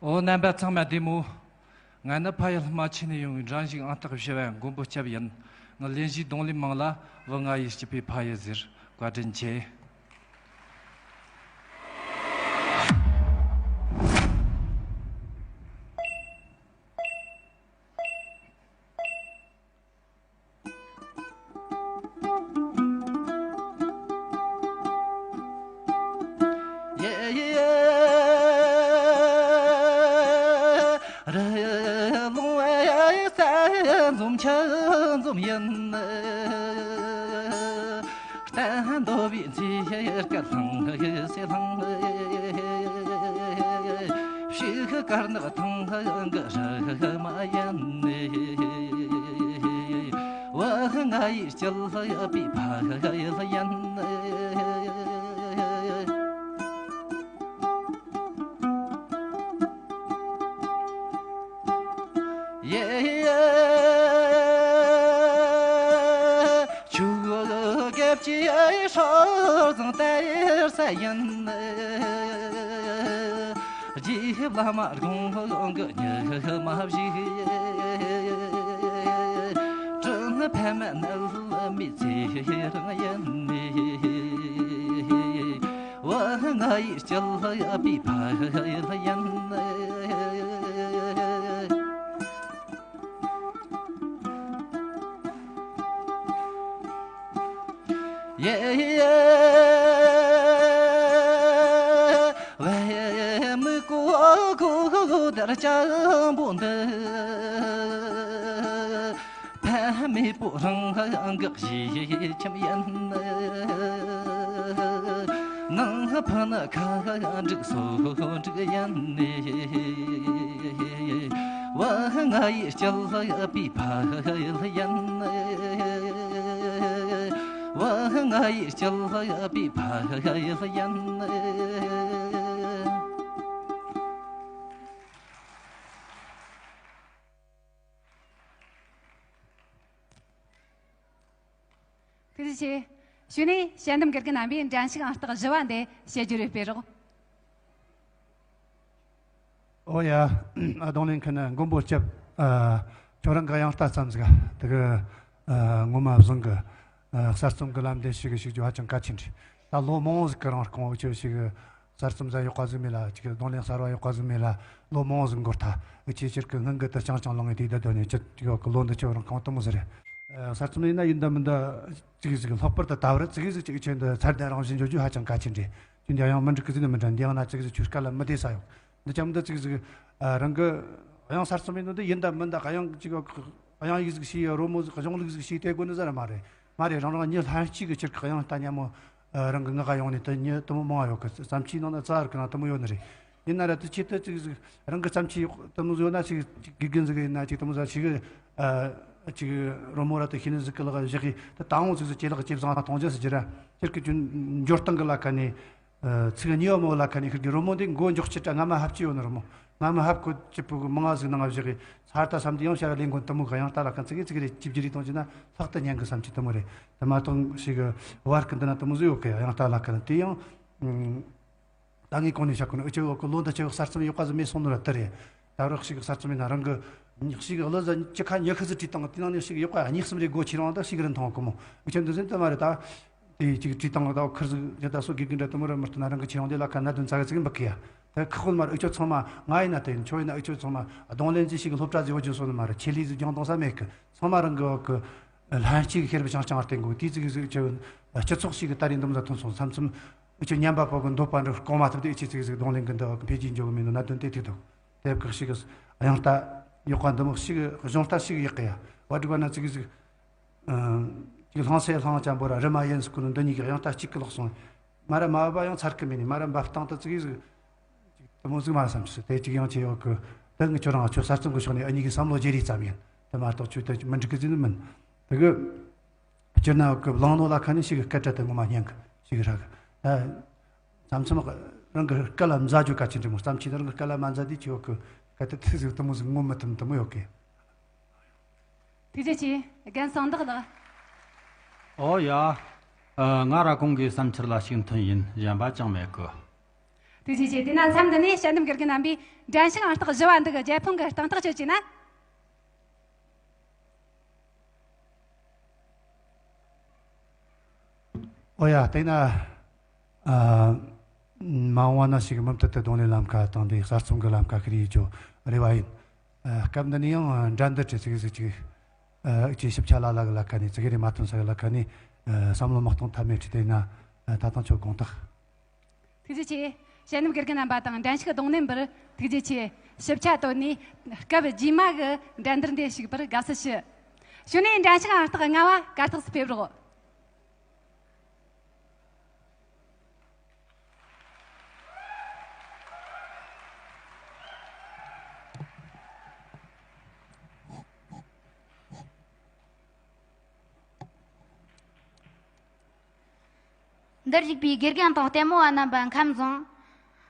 ཨོ། རྣམ་པ་ཚང་མ་བདེ་མོ། ང་ནི་ཕ་ཡུལ་རྨ་ཆུ་ནས་ཡོང་བའི་འགྲན་ཞུགས་ཨང་རྟགས་བཞི་བ་མགོན་པོ་སྐྱབས་ཡིན། ངའི་ལེན་རྒྱུའི་རྡུང་ལེན་མིང་ལ་བུ་ང་ཡི་སྐྱིད་པའི་ཕ་ཡུལ་ཟེར། བཀའ་དྲིན་ཆེ། རི་ལུང་ས་འཛོམས་ཆུ་འཛོམས་ཡིན། གཏན་འདོད་པའི་མཛེས་སྐར་ལྷང་སེ་ལྷང་། ཕྱུགས་དཀར་ནག་ཐང་གི་རི་མ་ཡིན། བུ་ང་ཡི་སྐྱིད་པའི་ཕ་ཡུལ་ཡིན། ཡེ། ཆུ་རྒྱབ་ཀྱི་སྲོལ་བཟང་དར་ས་ཡིན། རྗེ་བླ་མ་དགོངས་ཀྱི་ཉི་མ་བཞུགས། དྲིན་ཕ་མ་མནལ་མེད་ཚེ་རིང་ཡིན། བུ་ང་ཡི་སྐྱིད་པའི་ཕ་ཡུལ་ཡིན། ཡེ། བའི་མི་ཀོ་ཀོ་དར་ལྕང་པོ་འདི། ཕ་མེས་པོ་རང་གི་གཞིས་ཁྱིམ་ཡིན། ནང་ཕུ་ནུ་ཁ་འབྲུག་སོ་འབྲུག་ཡིན། བུ་ང་ཡི་སྐྱིད་པའི་ཕ་ཡུལ་ཡིན། བུ་ང་ཡི་སྐྱིད་པའི་ཕ་ཡུལ་ཡིན། ཐུགས་རྗེ་ཆེ། གཞུག་ནས་དཔྱད་འདེམས་དགེ་རྒན་རྣམ་པས་འགྲན་ཞུགས་ཨང་རྟགས་བཞི་བ་འདི་དཔྱད་བརྗོད་རེ་སྤེལ་རོགས། ཨོ་ཡ། ཨ། རྡུང་ལེན་མཁན་མགོན་པོ་སྐྱབས། ཨ། ཁྱོད་རང་གི་དབྱངས་རྟ་ཙམ་ཟིག་དེ་གི། ཨ། ངོ་མ་བཟང་གི། ཨ། གསར་རྩོམ་གི་ལམ་འདི་ཞིག་གི་ཞུགས་རྒྱུ་ཧ་ཅང་གལ་ཆེན་རེད། ད་ལོ་མང་བོ་ཟིག་གི་རིང་གོང་འུ་ཆོ་ཞིག་གི་གསར་རྩོམ་ཟིག་ཡག་པ་ཟིག་མེད་ལ། ཅིག་རྡུང་ལེན་གསར་བ་ཡག་པ་ཟིག་མེད་ལ། ལོ་མང་བོ་ཟིག་འགོར་ཐལ། འུ་ཆོས་སྤྱིར་གི་སྔོན་གི་དེ་རྐྱང་རྐྱང་བླངས་ངེ་དེ་བསྡད་དོན་ནས་ཅི་ཡོད་གི། ལོ་འདི་ཆོ་རིང་གང་དུ་མོ་ཟིག་རེད། ཨ། གསར་རྩོམ་ཡིན་ན་ཡིན་ད་མིན་ད་ཅིག་ཟིག་ལྷག་པར་དུ་ད་བར་ཅིག་ཟིག་ཅིག་ཁྱོད་འདི་ཚད་ལྡན་རང་བཞིན་འཇོག་རྒྱུ་ཧ་ཅང་གལ་ཆེན་རེད། ཁྱོད་འདི་ཡང་མི་འགྲིག་གི་ཟིག་ནི་མི་འདྲ། འདི་ཡང་ན་ཅིག་ཟིག་ཁྱོད་སྐད་ལ་མི་བདེ་ས་ཡོད། འདི་ཅམ་འདི་ཅིག་ཟིག་ཨ། རང་གི་དབྱངས་གསར་རྩོམ་ཡིན་ནོ་འདི་ཡིན་ད་མིན་ད། དབྱངས་ཅིག་དབྱངས་ཡིག་ཟིག་ཤེས་ཡ། རོལ་མོ་ཟིག་གཞུང་ལུགས་ཟིག་ཤེས་དེ་དགོས་ནི་ཟིག་ར་མ་རེད། མ་རེད། རང་རང་ཉིད་ལྷན་སྐྱེས་ཀྱི་ཕྱིར་གི་དབྱངས་རྟ་སྙན་མོ། ཨ། རང་གི་ངག་ག་ཡོང་ནས་དེ་ཉིད་དེ་མོ་མང་བ་ཡོད་གི། བརྩམས་ཆོས་ནང་ན་རྩ་བར་གི་ནང་དེ་མོ་ཡོད་ནི་རེད། ཡིན་ན་ར་དེ་ཆེད་དུ་ཅིག་ཟིག་རང་གི་བརྩམས་ཆོས་དེ་མོ་ཟིག་ཡོད་ན་ཅིག་ཅིག་དགེ་རྒན་ཟིག་ཡིན་ན་ཅིག་དེ་མོ་ཟིག་ཞིག་གི། ཨ། ཅིག་རོལ་མོ་ར་དེ་ཤེས་ནི་ཟིག་གི་ལག་བཞག་གི། དེ་དང་བོ་ཅིག་ཟིག་ཇེ་ལེགས་ཇེ་བཟང་གཏོང་རྒྱུ་ཟིག་རྒྱུ་ར། སྤྱིར་གི་ཁྱོད་འབྱོར་སྟངས་གི་ལ་ཁ་ནས། ཨ། ཚིག་གཉིས་པ་མོ་ལ་ཁ་ནས་ཁིར་གི་རོལ་མོ་འདི་མགོ་འཇོག་ཕྱིར་ར་སྔ་མ་ཕབ་ཅི་ཡོད་ནི། རོལ་མོ་སྔ་མ་ཕབ་གོ་ཅི་པུ་གི་མང་ང་ཟིག་ནང་ང་བཞག་གི། ཚར་ད་བསམ་དུས་ཡང་ཤར་ལས་མགོན་དེ་མོ་གི་དབྱངས་རྟ་ལ་ཁ་ཙིག་གེ་ཙིག་གེ་རེ་ཅིབ་ཅི་རེ་གཏོང་རྒྱུ་ན་ལྷག་ཏུ་སྙན་གི་བསམ་གྱི། དེ་མོ་རེད། དེ་མ་གཏོགས་ཞིག་གི་བར་གི་འདི་ན་དེ་མོ་ཟིག་ཡོད་གི། དབྱངས་རྟ་ལ་ཁ་ནས་དེ་ཡང་། ཨ། ད་ངས་གོང་ནས་བཤད་གོ་ནོ་འུ་ཅག་གི་ལོ་འདི་ཆོ་གསར་རྩོམ་ཡག་པ་ཟིག་མེད་སོང་ནོ་ར་དེ་རེད། ད་རག་ཞིག་གསར་རྩོམ་ཡིན་ན་རང་གི་ཉག་ཞིག་གླུ་གཟི་བཅུ་ཁ་ཉི་ཤུ་ཟིག་བྲིས་བཏང་། དེ་ནང་ནས་ཞིག་ཡག་པ་གཉིས་གསུམ་རེ་སྒོ་ཕྱེ་རུང་ད་ཞིག་རིན་ཐང་གི་མོ། འུ་ཅག་འདི་ཟིན་དུ་མ་རེད་ད། དེ་ཅིག་བྲིས་བཏང་ད་ཁུར་ཟིག་ཡ་ད་སོ་དགེ་རྒན་འདྲ་དེ་མོ་ར་མི་སྟོན་ན་རང་གི་ཁྱེད་རང་དེ་ལ་ཁ་གནད་དོན་ཙག་གི་ཙིག་འབུད་གི་ཡ། ད་ཁག་པོ་མ་རེད། འུ་ཅག་ཚང་མ་ང་ཡིན་ན་དེ་ཡིན། ཁྱོད་ཡིན་ན། འུ་ཅག་ཚང་མ་རྡུང་ལེན་ཟིག་ཞིག་གི་སློབ་གྲྭ་ཟིག་ཡོད་རྒྱུ་སོང་ནི་མ་རེད། ཆེད་ལས་ཟིག་སྦྱང་གཏོང་ས་མེད་གི། ཚང་མ་རང་གི་གི་ལྷན་སྐྱེས་ཀྱི་ཤེས་རབ་ཅང་ཅང་བརྟེན་དགོས། དེ་ཙིག་ཟིག་ཅིག་སྤྱི་ཚོགས་ཤིག་གི་ད་རེས་འདི་མོ་ཟིག་ཐོན་སོང་། མཚམས་མཚམས་འུ་ཅག་ཉམས་པ་པོ་གི་འདོད་པ་འདྲ་སྐོང་མ་ཐུབ་དུས་འུ་ཅག་ཙིག་ཟིག་རྡུང་ལེན་གི་འདི་འཕེལ་རྒྱས་འགྱོ་གི་མེད་ནོ་གནད་དོན་དེ་ཐུག་འདུག། དེབ་ཁག་ཞིག་གི་དབྱངས་རྟ་ཡག་པ་འདི་མོ་ཞིག་གཞུང་རྟ་ཞིག་ཡག་གི་ཡ། བ་སྒྲིག་པ་ན་ཙིག་ཟིག་ཨ། ཅིག་ལྷང་སེ་ལྷང་ཅན་པོ་ར་རི་མ་ཡན་ཟིག་གོ་ནོ་འདི་གཉིས་ཀྱི་དབྱངས་རྟ་གཅིག་གི་ལོག་སོང་། མ་ར་མ་བབ་ཡང་ཚར་གི་མེད་ནི། མ་ར་འབབ་སྟངས་དེ་ཙིག་ཟིག་ཅིག་དེ་མོ་ཟིག་མ་བསམ་ཞིག་དེ་ཅིག་ཡང་ཆེ་ཡོད་གི། དེ་ངས་ཁྱོད་རང་ཁྱོད་གསར་རྩོམ་གི་ཕྱོགས་ནས་འུ་གཉིས་ཀྱི་བསམ་བློ་བརྗེ་རེས་ཙམ་ཡིན། དེ་མ་གཏོགས་ཁྱོད་དེ་མི་འགྲིག་གི་ཟེར་ནི་མིན། དེ་གི་སྤྱིར་ན་གི་བླངས་ནོ་ལ་ཁ་ནས་ཞིག་གི་སྐད་སྒྲ་དེ་ངོ་མ་སྙན་གི་ཞིག་ར་གི། ཨ། མཚམས་མཚམས་རང་གི་སྐད་ལ་མཛའ་རྒྱུ་གལ་ཆེན་རེད་མོ། བརྩམས་ཆོས་ནི་རང་གི་སྐད་ལ་མ་མཛའ་དུས་ཆེ་ཡོད་གི། སྐད་དེ་ཐི་ཟིག་དེ་མོ་ཟིག་ངོམ་མི་ཐུབ་དེ་མོ་ཡོད་གི། ཐུགས་རྗེ་ཆེ། རྒན་གསང་བདག་ལགས། ཨོ་ཡ། ཨ། ང་ར་གོང་གི་བསམ་འཆར་ལ་གཅིག་མཐུན་ཡིན། གཞན་པ་ཅང་མེད་གི། ཐུགས་རྗེ་ཆེ། དེས་ན་མཚམས་འདི་ནས་དཔྱད་འདེམས་དགེ་རྒན་རྣམ་པས་འགྲན་ཞུགས་ཨང་རྟགས་བཞི་བ་འདི་གི་རྒྱལ་ཕམ་གི་སྟེང་ཐག་གཅོད་བྱས་ན། ཨོ་ཡ། དེས་ན། ཨ། མ་འོངས་པ་ན་ཞིག་མུ་མཐུད་དུ་རྡུང་ལེན་ལམ་ཁ་དང་དེ་གསར་རྩོམ་གྱི་ལམ་ཁ་ཁུར་ཡེད་རྒྱུ་རེ་བ་ཡིན། ཨ། སྐབས་འདི་ནས་ཡང་འགྲན་བསྡུར་གྱི་ཅིག་ཟིག་ཅིག་ཨ། ཅིག་ཞིབ་ཆ་ལ་ལ་གི་ལ་ཁ་ནས་ཅིག་རེ་མ་ཐོན་ས་གི་ལ་ཁ་ནས། ཨ། བསམ་བློ་མ་གཏོང་ཐབས་མེད་བྱས། དེས་ན། ཨ། ད་ཐེངས་ཁྱོད་དགོངས་དག་ཐུགས་རྗེ་ཆེ། དཔྱད་འདེམས་དགེ་རྒན་རྣམ་པ་དང་འགྲན་ཞུགས་རྡུང་ལེན་པར་ཐུགས་རྗེ་ཆེ། ཞིབ་ཆ་བཏོན་ནས་སྐབས་རྗེས་མ་གི་འགྲན་བསྡུར་འདིར་ཞུགས་པར་དགའ་བསུ་ཞུ། གཞུག་ནས་འགྲན་ཞུགས་ཨང་རྟགས་ལྔ་བ་གར་སྟེགས་སུ་ཕེབས་རོགས། འདིར་བཞུགས་པའི་དགེ་རྒན་དང་ལྟད་མོ་བ་རྣམ་པ་ཁམས་བཟང་།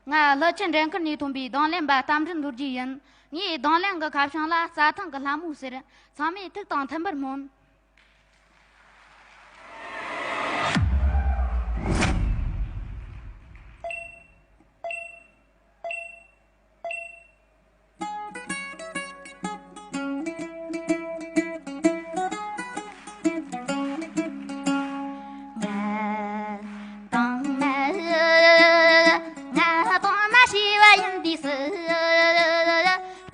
ང་ཀླུ་ཆུ་འགྲན་ཁུལ་ནས་ཐོན་པའི་རྡུང་ལེན་པ་རྟ་མགྲིན་རྡོ་རྗེ་ཡིན། ངའི་རྡུང་ལེན་གྱི་ཁ་བྱང་ལ་རྩྭ་ཐང་གི་ལྷ་མོ་ཟེར། ཚང་མས་ཐུགས་དང་མཐུན་པར་སྨོན། ང་དང་ང་ང་དང་ང་ཤི་བ་ཡིན་དུས་སུ།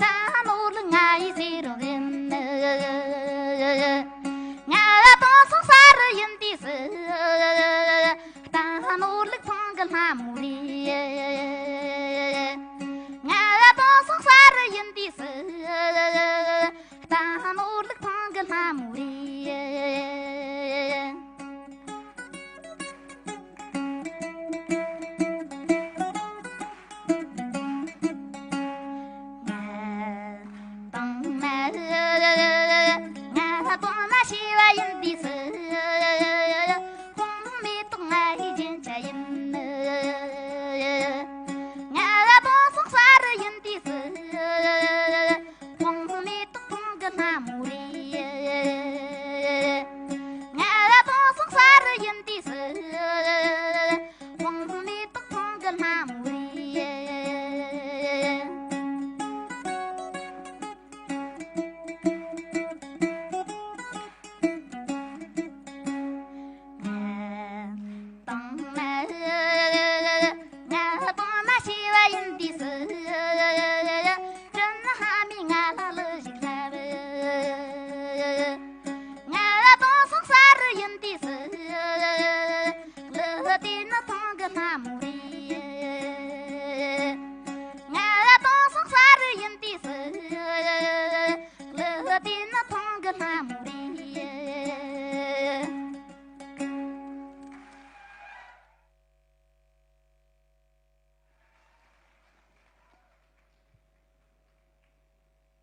རྟ་ནོར་ལུག་ང་ཡི་ཟེར་རོགས་ཡིན། ང་དང་སོང་ས་རུ་ཡིན་དུས་སུ། རྟ་ནོར་ལུག་ཚང་གི་ལྷ་མོ་རེད། ང་དང་སོང་ས་རུ་ཡིན་དུས་སུ། རྟ་ནོར་ལུག་ཚང་གི་ལྷ་མོ་རེད། ང་དང་ང་ང་དང་ང་ཤི་བ་ཡིན་དུས་སུ། དཔུང་མེ་ཏོག་ང་ཡི་རྒྱན་ཆ་ཡིན། ང་དང་སོང་ས་རུ་ཡིན་དུས་སུ། དཔུང་མེ་ཏོག་ཚང་གི་ལྷ་མོ་རེད། ང་དང་སོང་ས་རུ་ཡིན་དུས་སུ། དཔུང་མེ་ཏོག་ཚང་གི་ལྷ་མོ་རེད། ང་དང་ང་ང་དང་ང་ཤི་བ་ཡིན་དུས་སུ། སྤྲིན་ལྷ་མོས་ང་ལ་གླུ་ཞིག་ལབ། ང་དང་སོང་ས་རུ་ཡིན་དུས་སུ། གླུ་དེ་ནི་ཚང་གི་ལྷ་མོ་རེད། ང་དང་སོང་ས་རུ་ཡིན་དུས་སུ། གླུ་དེ་ནི་ཚང་གི་ལྷ་མོ་རེད།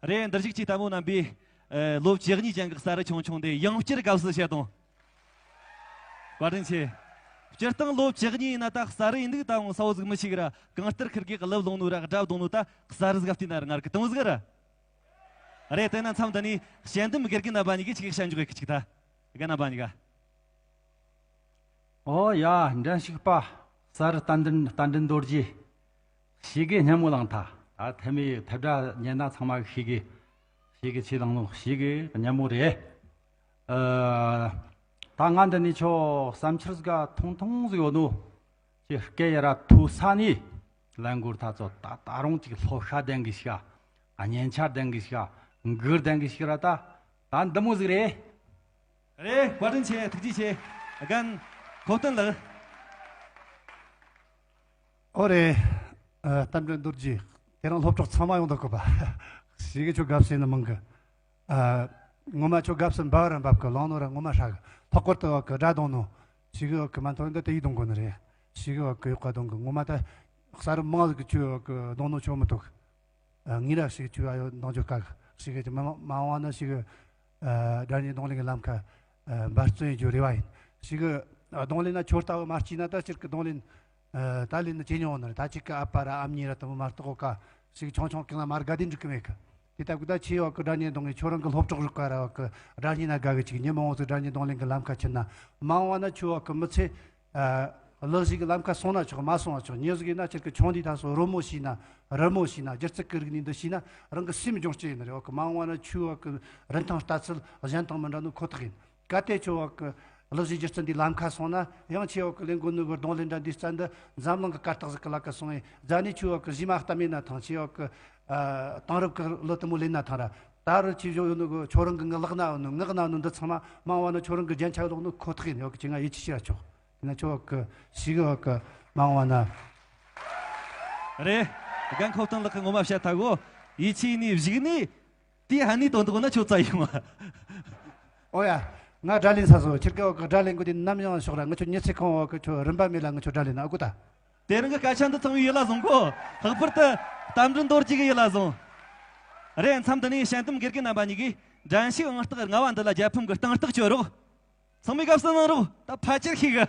རེད། འདིར་བཞུགས་ཀྱི་ལྟད་མོ་རྣམ་པས། ཨེ། ལོ་བཅུ་གཉིས་ཅན་གྱི་གསར་བུ་ཆུང་ཆུང་དེ་ཡང་བསྐྱར་དགའ་བསུ་བྱེད་དང་། བཀའ་དྲིན་ཆེ། སྤྱིར་བཏང་ལོ་བཅུ་གཉིས་ཡིན་ན་ད་གསར་བུ་ཡིན་འདུག་ད་འོང་ས་བོ་ཟིག་མི་ཤེས་གི་ར། གང་ལྟར་ཁིར་གེ་གླུ་བླངས་ནོ་ར་སྒྲ་བརྡུངས་ནོ་ད་གསར་བུ་ཟིག་བལྟས་ན་ར་ངར་གི་དང་བོ་ཟིག་ར། རེད། དེ་ན་མཚམས་འདི་ནས་དཔྱད་འདེམས་དགེ་རྒན་རྣམ་པ་གཉིས་ཀྱིས་ཅིག་བཤད་འཇོག་གི་ཅིག་ད། དགེ་རྒན་རྣམ་པ་གཉིས་ཀ། ཨོ་ཡ། འགྲན་ཞུགས་པ་གསར་བུ་རྟ་མགྲིན་རྟ་མགྲིན་རྡོ་རྗེ། ཞེ་གི་སྙན་མོ་བླངས་ཐལ། ད་ཐེ་མི་ཐེབས་སྒྲ་ཉན་ན་ཚང་མ་ཤེས་གི། ཞེ་གི་ཆེ་བླངས་ནོ་ཞེ་གི་སྙན་མོ་རེད། ཨ། ད་ང་འདི་ནས་ཁྱོད་བསམ་འཆར་ཟིག་ཐུང་ཐུང་ཟིག་ཡོད་ནོ། ཁྱེད་སྐད་ཡར་ར་མཐོ་ས་ནས་ལན་འགོར་ཐ་ཚོ། ད་ད་རུང་ཅིག་སློབ་ཤ་ལྡན་གི་ཞིག་ག། སྙན་ཆ་ལྡན་གི་ཞིག་ག། མགུར་ལྡན་གི་ཞིག་ར་ད། ད་འདི་མོ་ཟིག་རེད། རེད། བཀའ་དྲིན་ཆེ། ཐུགས་རྗེ་ཆེ། རྒན་ཁོ་བསྟན་ལགས། ཨོ་རེད། ཨ། རྟ་མགྲིན་རྡོ་རྗེ། དེ་རིང་སློབ་གྲོགས་ཚང་མ་ཡོང་འདུག་གོ་པ། ཞེ་གི་ཁྱོད་དགའ་བསུ་ཡེད་ནི་མང་གི། ཨ། ངོ་མ་ཁྱོད་དགའ་བསུ་འབབ་ར་འབབ་གི། བླངས་ནོ་ར་ངོ་མ་ཧྲ་གི། ལྷག་པར་དུ་བ་གི་སྒྲ་བརྡུངས་ནོ། ཞེ་གི་བ་གི་མ་མཐོ་འདི་དེ་ཡིས་བརྡུང་དགོས་ནི་རེད། ཞེ་གི་བ་གི་ཡག་ག་བརྡུངས་གི། ངོ་མ་ད་གསར་བུ་མང་ཟིག་གིས་ཁྱོད་བ་གི་བརྡུངས་ནོ་ཁྱོད་མི་ཐུབ་གི། ཨ། ངས་ར་ཞེ་གི་ཁྱོད་ཨ་ཡོ་འདང་རྒྱུ་དཀའ་གི། ཞེ་གི་མ་མ་འོངས་ན་ཞེ་གི། ཨ། སྒྲ་སྙན་རྡུང་ལེན་གི་ལམ་ཁ། ཨ། འབད་བརྩོན་ཡེད་རྒྱུ་རེ་བ་ཡིན། ཞེ་གི། ཨ། རྡུང་ལེན་ན་ཁྱོད་ལྟ་བུ་མ་སྐྱེས་ན་ད་སྤྱིར་གི་རྡུང་ལེན། ཨ། ད་ལེན་ནི་ཇེ་ཉུང་ནི་རེད། ད་ཅིག་གི་ཨ་ཕ་ར་ཨ་མྱེས་ར་དེ་མོ་མ་གཏོགས་གོ་ཀ་ཞེ་གི་ཆུང་ཆུང་གང་ལ་མ་དགའ་དེ་འགྲིག་གི་མེད་གི། དེ་ལྟ་བུ་ད་ཁྱེད་བ་གི་སྒྲ་སྙན་རྡུང་ངེ་ཁྱོད་རང་གི་སློབ་གྲོགས་རིགས་ག་ར་བ་གི་སྒྲ་སྙན་ན་དགའ་གི། ཅིག་ཉི་མ་འོང་ཚེ་སྒྲ་སྙན་རྡུང་ལེན་གི་ལམ་ཁ་ཕྱིན་ན། མ་འོངས་པ་ན་ཁྱོད་བ་གི་མི་ཚེ། ཨ། གླུ་གཞས་གི་ལམ་ཁ་སོང་ན་ཆོག་མ་སོང་ན་ཆོག་མྱི་ཟིག་ཡིན་ན་ཁྱེད་ཀྱི་ཆུང་དུས་ད་སོ་རོལ་མོ་ཤེས་ན། རི་མོ་ཤེས་ན། སྒྱུ་རྩལ་གི་རིག་གནས་འདི་ཤེས་ན་རང་གི་སེམས་སྦྱོང་སྤྱད་ཡིན་ནི་རེད། འོ་གི་མ་འོངས་པ་ན་ཁྱོད་འོ་གི་རིན་ཐང་ལྟ་ཚུལ་གཞན་དང་མི་འདྲ་ནོ་ཁོ་ཐག་ཡིན། གལ་ཏེ་ཁྱོད་འོ་གི་གླུ་གཞས་སྒྱུ་རྩལ་འདི་ལམ་ཁ་སོང་ན་ཡང་ཁྱེད་འོ་གི་ལེན་དགོས་ནོ་གི་རྡུང་ལེན་འདྲ་འདི་རྩལ་འདི་འཛམ་གླིང་གི་གར་སྟེགས་ཟིག་གི་ལ་ཀ་སོང་ཡིན། རྫ་ནས་ཁྱོད་འོ་གི་གཞས་མ་བལྟམས་ཡིན་ན་ཐང་། ཁྱེད་འོ་གི་ཨ་དེང་རབས་གི་གླུ་དེ་མོ་ལེན་ན་ཐང་ར། ད་རུ་ཁྱེད་བཞུགས་ཡོད་ནོ་གི་ཁྱོད་རང་གི་ངག་ལག་ན་ཡོད་ནོ་ངག་ན་ཡོད་ནོ་འདི་ཚང་མ་མ་འོངས་པ་ན་ཁྱོད་རང་གི་རྒྱན་ཆ་ལོག་ནོ་ཁོ་ཐག་ཡིན། འོ་གི་ཁྱེད་ང་ཡིད་ཆེས་བྱེད་ར་ཆོག་ཡིན་ན་ཁྱོད་གི་ཞིག་གི་མ་འོངས་པ་ན། རེད། རྒན་ཁོ་ཐང་ལགས་ཀྱི་ངོ་མ་བཤད་ཐལ་གོ། ཡིད་ཆེས་ནས་བཞུགས་ནས་དེ་ཧ་ནི་དོན་དག་ན་ཁྱོད་རྩ་ཡོང་བ། ཨོ་ཡ། ང་སྒྲ་ལེན་ས་སོ་ཁྱེད་ཀྱི་འོ་གི་སྒྲ་ལེན་དགོས་དུས་ནམ་ཡང་ཤོག་ར། ང་ཁྱོད་མྱི་ཚེ་གང་བོ་གི་ཁྱོད་རིན་པ་མེད་ལ་ང་ཁྱོད་སྒྲ་ལེན་ན་ཨ་གོ་ད། དེ་རིང་གི་སྐད་ཆ་འདི་ཚང་མའི་ཡིད་ལ་བཟུང་གོ། ལྷག་པར་དུ་རྟ་མགྲིན་རྡོ་རྗེ་གི་ཡིད་ལ་བཟུང་། རེད། མཚམས་འདི་ནས་དཔྱད་འདེམས་དགེ་རྒན་རྣམ་པ་གཉིས་ཀྱིས་འགྲན་ཞུགས་ཨང་རྟགས་ལྔ་བ་འདི་ལ་རྒྱལ་ཕམ་གྱི་རྟིང་རྟགས་གཅོད་རོགས། ཚང་མས་དགའ་བསུ་གནང་རོགས། ད་ཕལ་ཆེར་ཤེས་གི།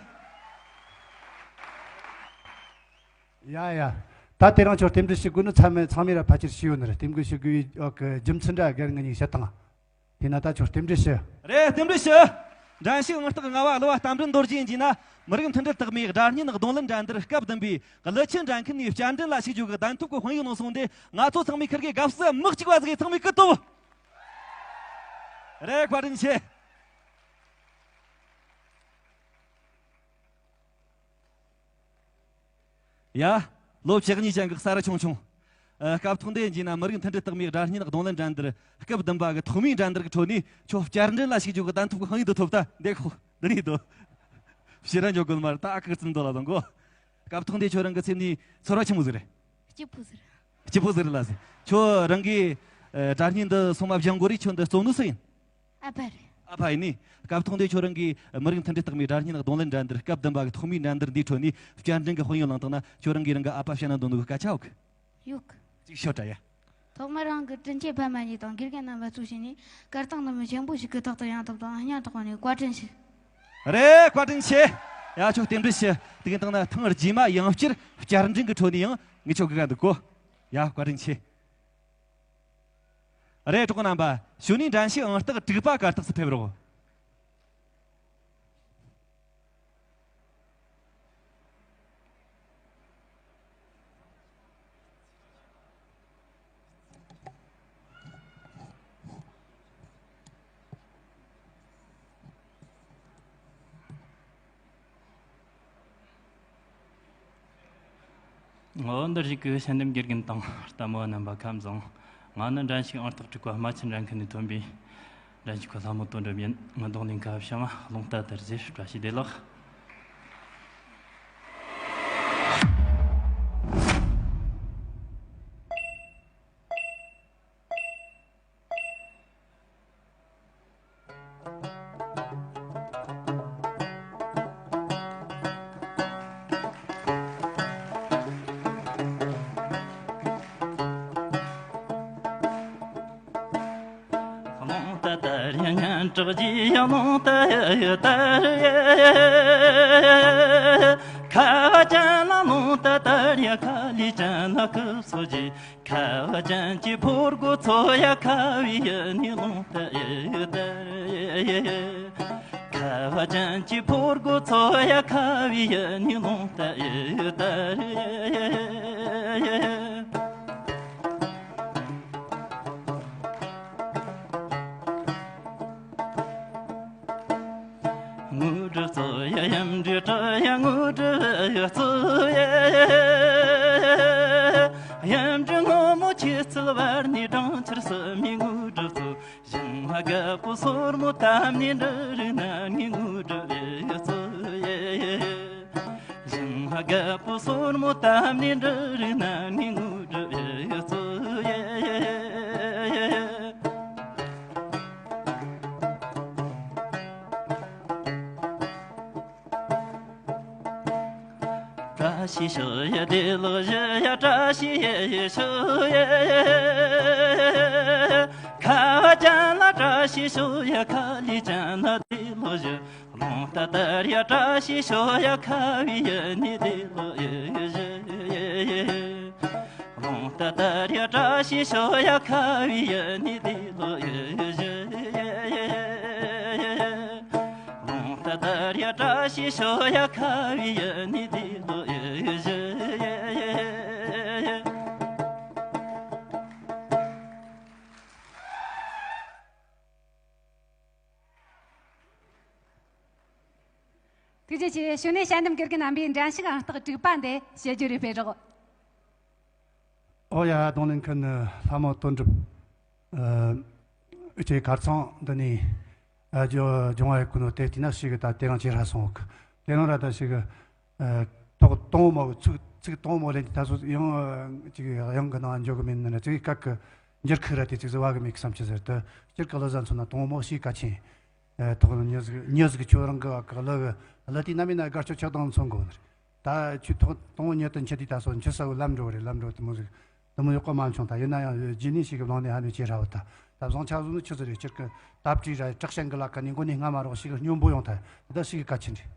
ཡ་ཡ། ད་དེ་རིང་ཁྱོད་རྟེན་འབྲེལ་ཞུ་དགོས་ནི་ཚང་མས་ཚང་མས་ར་ཕལ་ཆེར་ཤེས་ཡོད་ནི་རེད། རྟེན་འབྲེལ་ཞུ་དགོས་པའི་འོ་གི་རྒྱུ་མཚན་འདྲ་སྒེར་ངོས་ནས་བཤད་དང་། དེས་ན་ད་ཁྱོད་རྟེན་འབྲེལ་ཞུ། རེད། རྟེན་འབྲེལ་ཞུ། འགྲན་ཞུགས་ཨང་རྟགས་ལྔ་བ་གླུ་བ་རྟ་མགྲིན་རྡོ་རྗེ་ཡིན་གྱི་ན། མི་རིགས་མཐུན་སྒྲིལ་རྟགས་མའི་སྒྲ་སྙན་རྡུང་ལེན་འགྲན་བསྡུར་སྐབས་བདུན་པའི་ཀླུ་ཆུ་འགྲན་ཁུལ་ནས་བསྐྱར་འགྲན་ལ་ཞུགས་རྒྱུ་གི་གདན་ཐོབ་ཀྱི་དཔང་ཡིག་གནང་སོང་སྟེ། ང་ཚོ་ཚང་མས་ཁིར་གི་དགའ་བསུ་མི་གཅིག་པ་ཟིག་གིས་ཚང་མས་སྐུ་ཐོབ། རེད། བཀའ་དྲིན་ཆེ། ཡ། ལོ་བཅུ་གཉིས་ཅན་གྱི་གསར་ཆུང་ཆུང་། ཨ། སྐབས་ཐོག་འདི་ཡིན་གྱི་ན་མི་རིགས་མཐུན་སྒྲིལ་རྟགས་མའི་སྒྲ་སྙན་རྡུང་ལེན་འགྲན་བསྡུར་སྐབས་བདུན་པ་གི་ཐོག་མའི་འགྲན་བསྡུར་གྱི་ཁྲོད་ནས་ཁྱོད་བསྐྱར་འགྲན་ལ་ཞུགས་རྒྱུ་གི་གདན་ཐོབ་ཀྱི་དཔང་ཡིག་འདི་ཐོབ་ད། འདི་ཁོ་འདི་ནས་འདུག་ཕྱིར་ར་འཇོག་དགོས་མ་རེད། ད་ཨ་ཁུ་ཙམ་འདུག་ལ་དང་གོ། སྐབས་ཐོག་འདི་ཁྱོད་རང་གི་སེམས་ནས་ཚོར་བ་ཆི་མོ་ཟིག་རེད། སྐྱིད་པོ་ཟིག་རེད། སྐྱིད་པོ་ཟིག་རེད་ལ་ཟེར། ཁྱོད་རང་གིས་ཨ་སྒྲ་སྙན་འདི་སོ་མ་སྦྱང་དགོས་རིགས་ཁྱོད་འདི་གཙོ་ནོ་སུ་ཡིན། ཨ་ཕ་རེད། ཨ་ཕ་ཡིན་ནི། སྐབས་ཐོག་འདི་ཁྱོད་རང་གིས་མི་རིགས་མཐུན་སྒྲིལ་རྟགས་མའི་སྒྲ་སྙན་རྡུང་ལེན་འགྲན་བསྡུར་སྐབས་བདུན་པ་གི་ཐོག་མའི་འགྲན་བསྡུར་འདིའི་ཁྲོད་ནས་བསྐྱར་འགྲན་གྱི་དཔང་ཡིག་བླངས་བཏང་ན། ཁྱོད་རང་གིས་རང་གི་ཨ་ཕ་བཤད་ན་འདོད་ནོ་གི་སྐད་ཆ་ཡོད་གི། ཡོད་གི། ཅིག་ཤོད་དྲ་ཡ། ཐོག་མར་རང་གི་དྲིན་ཆེན་ཕ་མ་གཉིས་དང་དགེ་རྒན་རྣམ་པ་གཙོ་བྱས་ནས་གར་སྟེགས་འདི་མོ་ཆེན་པོ་ཞིག་གི་ཐོག་ཏུ་ཡང་དག་དང་སྙིང་ཐག་པ་ནས་བཀའ་དྲིན་ཆེ། རེད། བཀའ་དྲིན་ཆེ། ཡ། ཁྱོད་རྟེན་འབྲེལ་ཞུ། དེ་གི་སྟེང་ན་ཐེངས་རྗེས་མ་ཡང་བསྐྱར་བསྐྱར་འགྲན་གྱི་ཁྲོད་ནས་ཡང་ངས་ཁྱོད་དགའ་ག་འདུག་གོ། ཡ། བཀའ་དྲིན་ཆེ། རེད། གྲོགས་རྣམ་པ། གཞུག་ནས་འགྲན་ཞུགས་ཨང་རྟགས་དྲུག་པ་གར་སྟེགས་སུ་ཕེབས་རོགས། འོ། འདིར་བཞུགས་ཀྱི་དཔྱད་འདེམས་དགེ་རྒན་དང་ལྟད་མོ་བ་རྣམ་པ་ཁམས་བཟང་། ང་ནི་འགྲན་ཞུགས་ཨང་རྟགས་དྲུག་པ་རྨ་ཆུ་འགྲན་ཁུལ་ནས་ཐོན་པའི་འགྲན་ཞུགས་པ་ལྷ་མོ་དོན་གྲུབ་ཡིན། ངའི་རྡུང་ལེན་ཁ་བྱང་རླུང་རྟ་དར་ཟེར། བཀྲ་ཤིས་བདེ་ལེགས། རླུང་རྟ་དར་ཡང་སྙན་གྲགས་ཀྱི་རླུང་རྟ་དར་ཡ། ཁ་བ་ཅན་ལ་རླུང་རྟ་དར་ཡ། ཁ་ལས་ཅན་ལ་སྐུ་གསོལ་གྱི། ཁ་བ་ཅན་གྱི་ཕོ་རྒོད་ཚོ་ཡ། ཁ་བའི་ཡུལ་ནས་རླུང་རྟ་དར་ཡ། ཁ་བ་ཅན་གྱི་ཕོ་རྒོད་ཚོ་ཡ། ཁ་བའི་ཡུལ་ནས་རླུང་རྟ་དར་ཡ། དངོས་གྲུབ་སྩོལ་ཡ། ཡུམ་གྲུ་སྤྲུལ་ཡ། དངོས་གྲུབ་སྩོལ་ཡ། ཡུམ་གྲུ་སྔོན་མོ་ཁྱེད་ཚུལ་བར་ནས། སྦྲང་ཆར་བསིལ་མའི་དངོས་གྲུབ་སྩོལ། ཞིང་ལྔ་རྒད་པོ་སོར་མོ་བཏབ་ནས། འབྲུ་རིགས་སྣ་ལྔའི་དངོས་གྲུབ་སྩོལ་ཡ། ཞིང་ལྔ་རྒད་པོ་སོར་མོ་བཏབ་ནས། འབྲུ་རིགས་སྣ་ལྔའི་དངོས་གྲུབ་སྩོལ་ཡ། བཀྲ་ཤིས་ཤོག་ཡ། བདེ་ལེགས་ཞུ་ཡ། བཀྲ་ཤིས་ཡ་ཡ་ཤོག་ཡ། ཁ་བ་ཅན་ལ་བཀྲ་ཤིས་ཤོག་ཡ། ཁ་ལས་ཅན་ལ་བདེ་ལེགས་ཞུ། རླུང་རྟ་དར་ཡ། བཀྲ་ཤིས་ཤོག་ཡ། ཁ་བའི་ཡུལ་ནས་བདེ་ལེགས་ཞུ། རླུང་རྟ་དར་ཡ། བཀྲ་ཤིས་ཤོག་ཡ། ཁ་བའི་ཡུལ་ནས་བདེ་ལེགས་ཞུ། རླུང་རྟ་ ཐུགས་རྗེ་ཆེ། གཞུག་ནས་དཔྱད་འདེམས་དགེ་རྒན་རྣམ་པས་འགྲན་ཞུགས་ཨང་རྟགས་དྲུག་པ་འདི་དཔྱད་བརྗོད་རེ་སྤེལ་རོགས། ཨོ་ཡ། རྡུང་ལེན་མཁན་ལྷ་མོ་དོན་གྲུབ། ཨ། ཁྱེད་ཁ་རྩང་འདི་ནས། ཨ། ཇོ་ཇོང་ཨ་ཡེ་ཀུ་ནོ་དེ་དེ་ན་ཞིག་གི་ད་དེ་རིང་ཇེ་ཧྲ་སོང་གི། དེ་རིང་ར་ད་ཞིག་གི། ཨ། ཐོག་དང་པོ་མོ་ཚིག་ཚིག་དང་པོ་ལེན་གྱི་ད་སོ་ཡང་ཅིག་ཡང་གི་ནང་འཇོག་གི་མིན་ན་ཅིག་སྐད་གི་འགྱུར་ཁུག་ར་དེ་ཅིག་ཟེར་བ་གི་མེད་གི་བསམ་གྱི་ཟེར་ཏེ། སྤྱིར་གི་ལོ་ཟན་མཚོན་ན་དང་པོ་མོ་ཞིག་གལ་ཆེན། ཨ། ཐོག་ནས་ཉི་ཟིག་ཉི་ཟིག་ཁྱོད་རང་གི་བ་གི་ལོ་གི་ལོ་དེ་ན་མིན་ན་དགའ་སྐྱོ་ཆགས་སྡང་མཚོན་གོ་ནི། ད་ཁྱོད་ཐོག་དང་པོ་ཉིད་དུ་འཆི་དུས་ད་སོ་འཆི་ས་བོ་ལམ་འགྲོ་རེད། ལམ་འགྲོ་དེ་མོ་ཟིག་དེ་མོ་ཡག་པོ་མ་བྱུང་། ད་ཡིན་ན་ཡང་རྗེས་ནས་ཞིག་གི་ལོང་ནས་ཧ་ནས་ཇེ་ཧྲ་བོ། ད་ད་བཟང་ཆ་བཟོ་ནི་ཆི་ཟིག་རེད། སྤྱིར་གི་ད་བྲིས་ར་དྲག་ཞན་གི་ལ་ཁ་ནས་མགོ་ནས་སྔ་མ་རོགས་ཞིག་སྙོམས་པོ་ཡོང་ཐལ། ད་ཞིག་གི་གལ་ཆེན་རེད།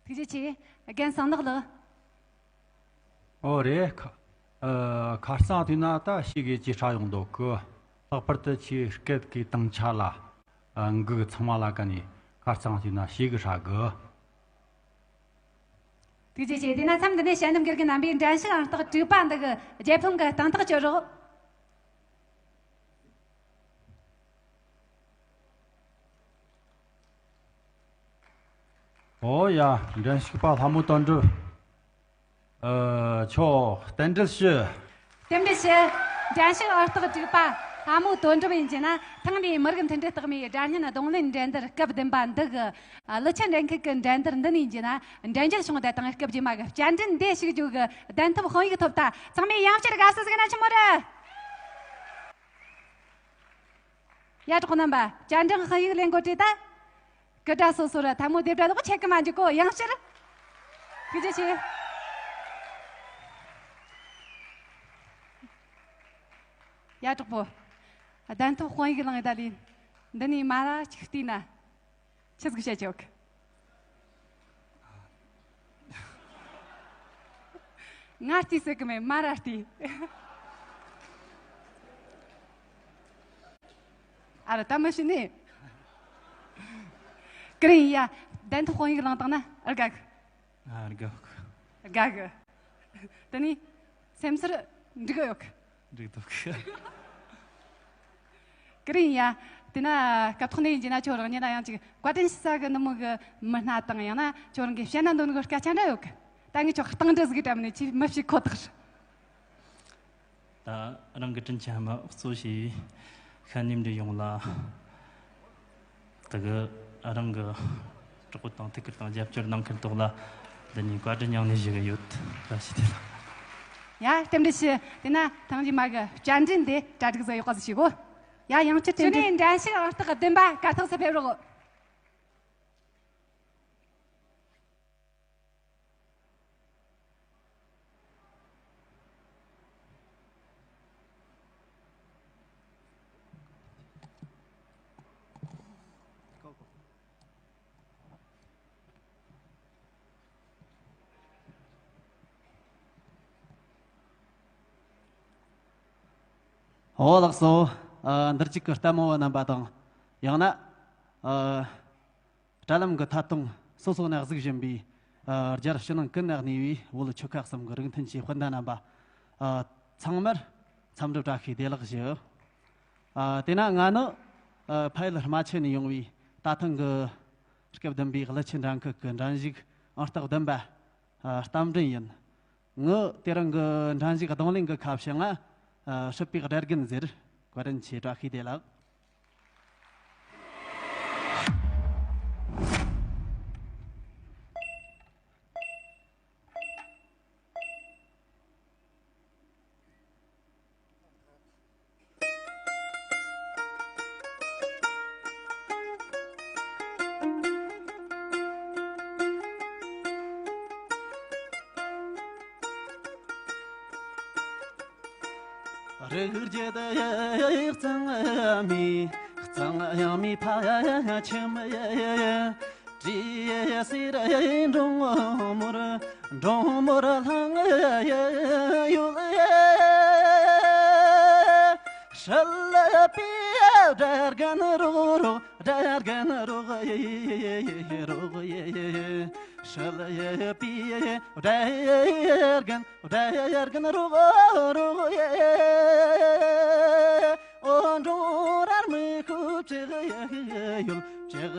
ཐུགས་རྗེ་ཆེ། རྒན་གསང་ནག་ལགས། ཨོ་རེད། ཁ་ཨ་ཁ་རྩང་དུས་ན་ད་ཞིག་གི་ཇེ་ཧྲ་ཡོང་འདུག་གི། ལྷག་པར་དུ་ཆེ་སྐད་ཀྱི་དྭངས་ཆ་ལ། ཨ། འགུག་ཚང་མ་ལ་ཀ་ནས་ཁ་རྩང་དུས་ན་ཞིག་གི་ཧྲ་གི། ཐུགས་རྗེ་ཆེ། དེས་ན་མཚམས་འདི་ནས་དཔྱད་འདེམས་དགེ་རྒན་རྣམ་པས་འགྲན་ཞུགས་ཨང་རྟགས་དྲུག་པ་འདི་གི་རྒྱལ་ཕམ་གི་སྟེང་ཐག་གཅོད་རོགས། ཨོ་ཡ། འགྲན་ཞུགས་པ་ལྷ་མོ་དོན་གྲུབ། ཨ། ཁྱོད་རྟེན་འབྲེལ་ཞུ། རྟེན་འབྲེལ་ཞུ། འགྲན་ཞུགས་ཨང་རྟགས་དྲུག་པ་ལྷ་མོ་དོན་གྲུབ་ཡིན་གྱི་ན། ཐེངས་འདིའི་མི་རིགས་མཐུན་སྒྲིལ་རྟགས་མའི་སྒྲ་སྙན་རྡུང་ལེན་འགྲན་བསྡུར་སྐབས་བདུན་པ་འདི་གི། ཨ། ཀླུ་ཆུ་འགྲན་ཁུལ་གྱི་འགྲན་བསྡུར་འདི་ནས་ཡིན་གྱི་ན། འགྲན་རྒྱལ་བྱུང་བ་དང་སྐབས་རྗེས་མ་གི་བསྐྱར་འགྲན་འདི་ཞུགས་རྒྱུ་གི་གདན་ཐོབ་དཔང་ཡིག་ཐོབ་ཐལ། ཚང་མས་ཡང་བསྐྱར་དགའ་བསུ་ཟིག་ན་ཆི་མོ་རེད། ཡ། གྲོགས་རྣམ་པ། བསྐྱར་འགྲན་དཔང་ཡིག་ལེན་དགོས་དྲིས་ད། སྐུ་དྲག་སོ་སོ་ར་ཐལ་མོ་སྡེབ་སྒྲ་ལོག་ཆད་གི་མ་འཇུག་གོ། ཡང་བསྐྱར་ཐུགས་རྗེ་ཆེ། ཡ་གྲོགས་པོ། གདན་ཐོབ་དཔང་ཡིག་བླངས་ཡི་ད་ལིན། འདི་ནས་མ་ར་གཅིག་བལྟས་ན། ཆི་ཟིག་བཤད་ཆོག། ང་བལྟས་ཟེར་གི་མེད། མ་ར་བལྟས། ཨ་ར་ད་མི་ཤི་ནི། ཀི་རིང་ཡ། གདན་ཐོབ་དཔང་ཡིག་བླངས་བཏང་ན་ཨར་དགའ་གི། ཨ་དགའ་གི། དགའ་གི། དེ་ནས་སེམས་ཚོར་འགྲིག་ཡོད་གི། འགྲིག་འདུག་གི། ཀི་རིང་ཡ། དེ་ན་སྐབས་ཐོག་ནས་ཡིན་གྱི་ན་ཁྱོད་རང་ཉིད་ན་ཡང་ཅིག་བཀའ་དྲིན་ཞུ་ས་གི་ནུ་མོ་གི་མི་སྣ་དང་ཡང་ན་ཁྱོད་རང་གི་བཤད་ན་འདོད་ནི་གི་སྐད་ཆ་འདྲ་ཡོད་གི། ད་ངས་ཁྱོད་གཏམ་འདྲི་ཟིག་གི་དྲན་ནས་ཅིག་མི་བྱེད་ཁོ་ཐག་རེད། ད་རང་གི་དྲིན་ཆེན་ཕ་མ་གཙོ་བྱས་ཤ་ཉེ་འབྲེལ་ཡོངས་ལ། དེ་གི་རང་གི་གྲོགས་པོ་དང་ཐུགས་ཁུར་དང་རྒྱབ་སྐྱོར་གནང་མཁན་ཐོག་ལ་འདི་ནས་བཀའ་དྲིན་སྙིང་ནས་ཞུ་གི་ཡོད། བཀྲ་ཤིས་བདེ་ལེགས། ཡ། རྟེན་འབྲེལ་ཞུ། དེ་ན་ཐེངས་རྗེས་མ་གི་བཅར་འདྲི་འདི་གྲ་སྒྲིག་ཟིག་ཡག་པ་ཟིག་བྱེད་གོ། ཡ། ཡང་བསྐྱར་རྟེན་འབྲེལ། གཞུག་ནས་འགྲན་ཞུགས་ཨང་རྟགས་བདུན་པ་གར་སྟེགས་སུ་ཕེབས་རོགས། ཨོ་ལགས་སོ། ཨ། འདིར་བཅུག་གི་ལྟད་མོ་བ་རྣམ་པ་དང་། ཡང་ན། ཨ། དྲ་ལམ་གྱི་ཐད་གཏོང་སོ་སོ་ནས་གཟིགས་བཞིན་པའི། ཨ། རྒྱལ་ཕྱི་ནང་ཀུན་ནས་གནས་པའི་བོད་ཆོལ་ཁ་གསུམ་གྱི་རིགས་མཐུན་གྱི་སྤུན་ཟླ་རྣམ་པ། ཨ། ཚང་མར་འཚམས་འདྲི་བཀྲ་ཤིས་བདེ་ལེགས་ཞུ། ཨ། དེས་ན་ང་ནི། ཨ། ཕ་ཡུལ་རྨ་ཆུ་ནས་ཡོང་བའི་ད་ཐེངས་ཀྱི་སྐབས་བདུན་པའི་ཀླུ་ཆུ་འགྲན་ཁུལ་གྱི་འགྲན་ཞུགས་ཨང་རྟགས་བདུན་པ། ཨ། རྟ་མགྲིན་ཡིན། ངི་དེ་རིང་གི་འགྲན་ཞུགས་རྡུང་ལེན་གྱི་ཁ་བྱང་ང་། ཨ། སྲིད་པའི་སྦྲ་རྒན་ཟེར། བཀའ་དྲིན་ཆེ། བཀྲ་ཤིས་བདེ་ལེགས། རིགས་རྒྱུད་གཙང་མའི། གཙང་ཡང་མི་ཕ་ཁྱིམ། བྲིས་ཟེར་འབྲོང་མོར། འབྲོང་མོར་ལྷང་ཡོད། ཧྲལ་པའི་སྦྲ་རྒན་རོག་རོག། སྦྲ་རྒན་རོག་ཡེ་རོག་ཡེ། ཧྲལ་པའི་སྦྲ་རྒན། སྦྲ་རྒན་རོག་རོག་ཡེ། འོ་འབྲོང་རར་མི་ཁུ་ཅིག་ཡོད། ཅིག་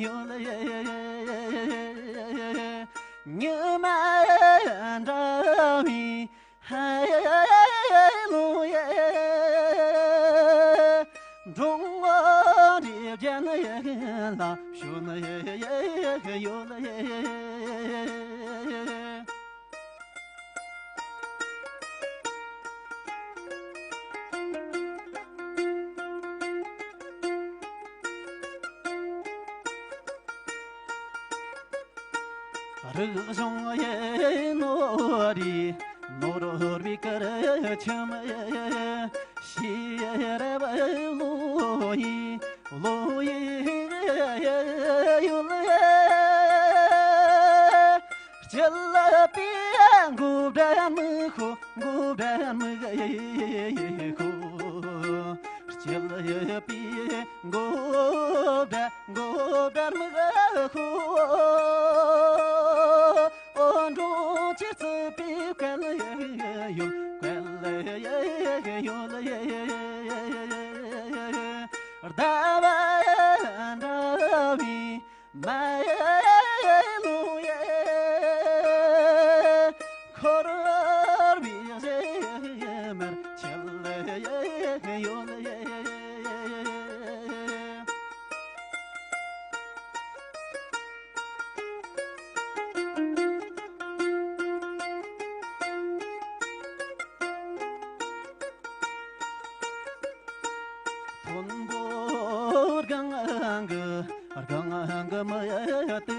ཡོད་ཡེ། ཉི་མ་འདྲ་བའི་ཧེ་ལོ་ཡེ། འབྲོང་བུ་རི་རྒྱན་ཡེ་ལ་ཞོན་ཡེ་ཡོད་ཡེ། རིག་གཞུང་ཡེ་ནོར་རི་ནོར་བུའི་གར་ཁྱིམ་ཡེ། ཤེས་རབ་བློ་ཡི་བློ་ཡི་ཡུལ་ཡེ། སྐྱིད་པའི་མགོ་བཀྲ་མི་ཤོ། མགོ་བཀྲ་མི་ཤོ། སྐྱིད་པའི་མགོ་བཀྲ་མགོ་བཀྲ་མི་ཤོ། འོ་འབྲོང་ཆུ་རྩིད་པའི་སྐལ་ཡོད། སྐལ་ཡོད་ཡེ། ཟླ་བ་འདྲ་བའི་མ་ལོ་ཡེ། འཁོར་བའི་གཞི་མར་ཆེ་ལ་ཡོད་ཡེ། མཐོན་པོ་རྒང་གི་རྒང་གི་མི་དེ་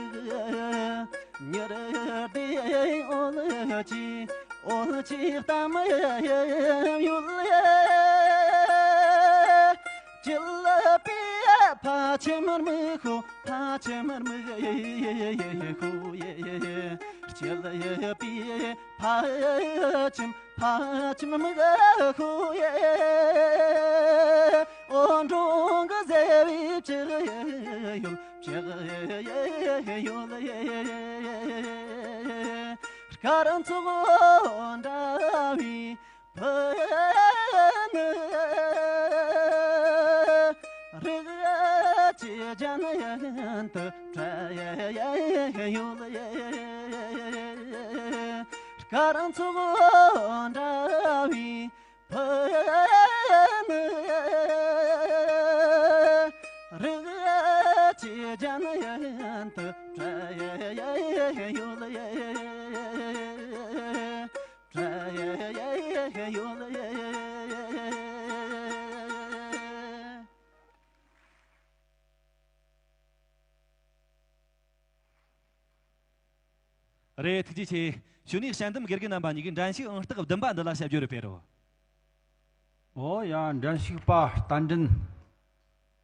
ཉི་ཟླའི་འོལ་གྱི་འོལ་གྱི་གཏམ་ཡོད་ཡེ། སྐྱིད་པའི་ཕ་ཁྱིམ་མི་ཤོ། ཕ་ཁྱིམ་མི་ཤོ་ཡེ། སྐྱིད་པའི་ཕ་ཁྱིམ་ཕ་ཁྱིམ་མི་ཤོ་ཡེ། འོ་འབྲོང་གི་ཟེ་བའི་ལྕགས་ཡོད། ལྕགས་ཡོད་ཡེ། སྐར་ཚོགས་འདྲ་བའི་བུ་ནི་རིག་ཅེས་ཅན་ཡན་དུ་བྲལ་ཡོད་ཡེ། སྐར་ཚོགས་འདྲ་བའི་བུ་ནི་རིག་ཅེས་ཅན་ཡན་དུ་བྲལ་ཡོད་ཡེ། རེད། ཐུགས་རྗེ་ཆེ། གཞུག་ནས་དཔྱད་འདེམས་དགེ་རྒན་རྣམ་པ་གཉིས་ཀྱིས་འགྲན་ཞུགས་ཨང་རྟགས་བདུན་པ་འདི་ལ་དཔྱད་བརྗོད་རེ་སྤེལ་རོགས། ཨོ་ཡ། འགྲན་ཞུགས་པ་རྟ་མགྲིན།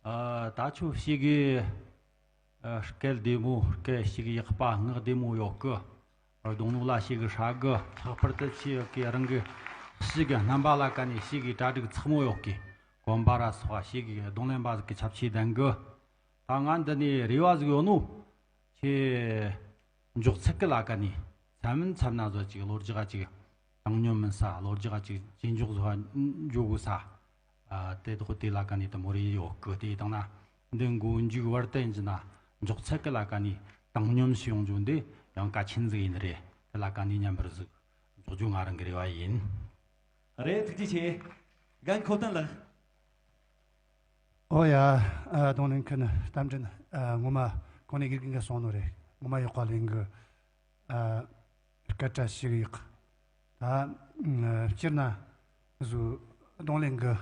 ཨ། ད་ཁྱོད་ཞེ་གི། ཨ། སྐད་བདེ་མོ། སྐད་ཞེ་གི་ཡག་པ། ངག་བདེ་མོ་ཡོད་གི། རྡུང་ནོ་ལ་ཞེ་གི་ཧྲ་གི། ལྷག་པར་དུ་ཁྱོད་ཀྱི་རང་གི་ཞེ་གི་རྣམ་པ་ལ་ཀ་ནས་ཞེ་གི་གྲ་སྒྲིག་ཚགས་མོ་ཡོད་གི། གོན་པ་ར་སོགས་ཞེ་གི་རྡུང་ལེན་པ་ཟིག་གི་ཁྱད་ཆོས་ལྡན་གི། ད་ང་འདི་ནས་རེ་བ་ཟིག་ཡོད་ནོ། ཁྱེད་མགྱོགས་ཚད་གི་ལ་ཀ་ནས་མཚམས་མཚམས་ན་བཟོ་ཅིག་གློ་རྒྱག་ཅིག་བཏང་སྙོམས་མིན་ས། གློ་རྒྱག་ཅིག་ཇེ་མགྱོགས་བཟོ་བ་འགྱོ་དགོས་ས། ཨ། དེ་དག་དེ་ལ་ཀ་ནས་དེ་མོ་རེ་ཡོད་གི། དེ་བཏང་ན་འདི་མགོ་མཇུག་བར་བསྟན་གྱི་ན་མགྱོགས་ཚད་གི་ལ་ཀ་ནས་བཏང་སྙོམས་ཤིག་ཡོང་རྒྱུ་འདི་ཡང་གལ་ཆེན་ཟིག་ཡིན་རེད། དེ་ལ་ཀ་ནས་མཉམ་པར་ཟིག་འཇོག་རྒྱུ་ང་རང་གི་རེ་བ་ཡིན། རེད། ཐུགས་རྗེ་ཆེ། རྒན་ཁོ་ཐན་ལགས། ཨོ་ཡ། ཨ། རྡུང་ལེན་མཁན་རྟ་མགྲིན། ཨ། ངོ་མ་གོང་ནས་དགེ་རྒན་གྱིས་གསུངས་ནོ་རེད། ངོ་མ་ཡག་པ་ལེན་གི། ཨ། སྐད་གྲགས་ཞེ་གི་ཡག། ད། ཨ། སྤྱིར་ན་བཟོ་རྡུང་ལེན་གི།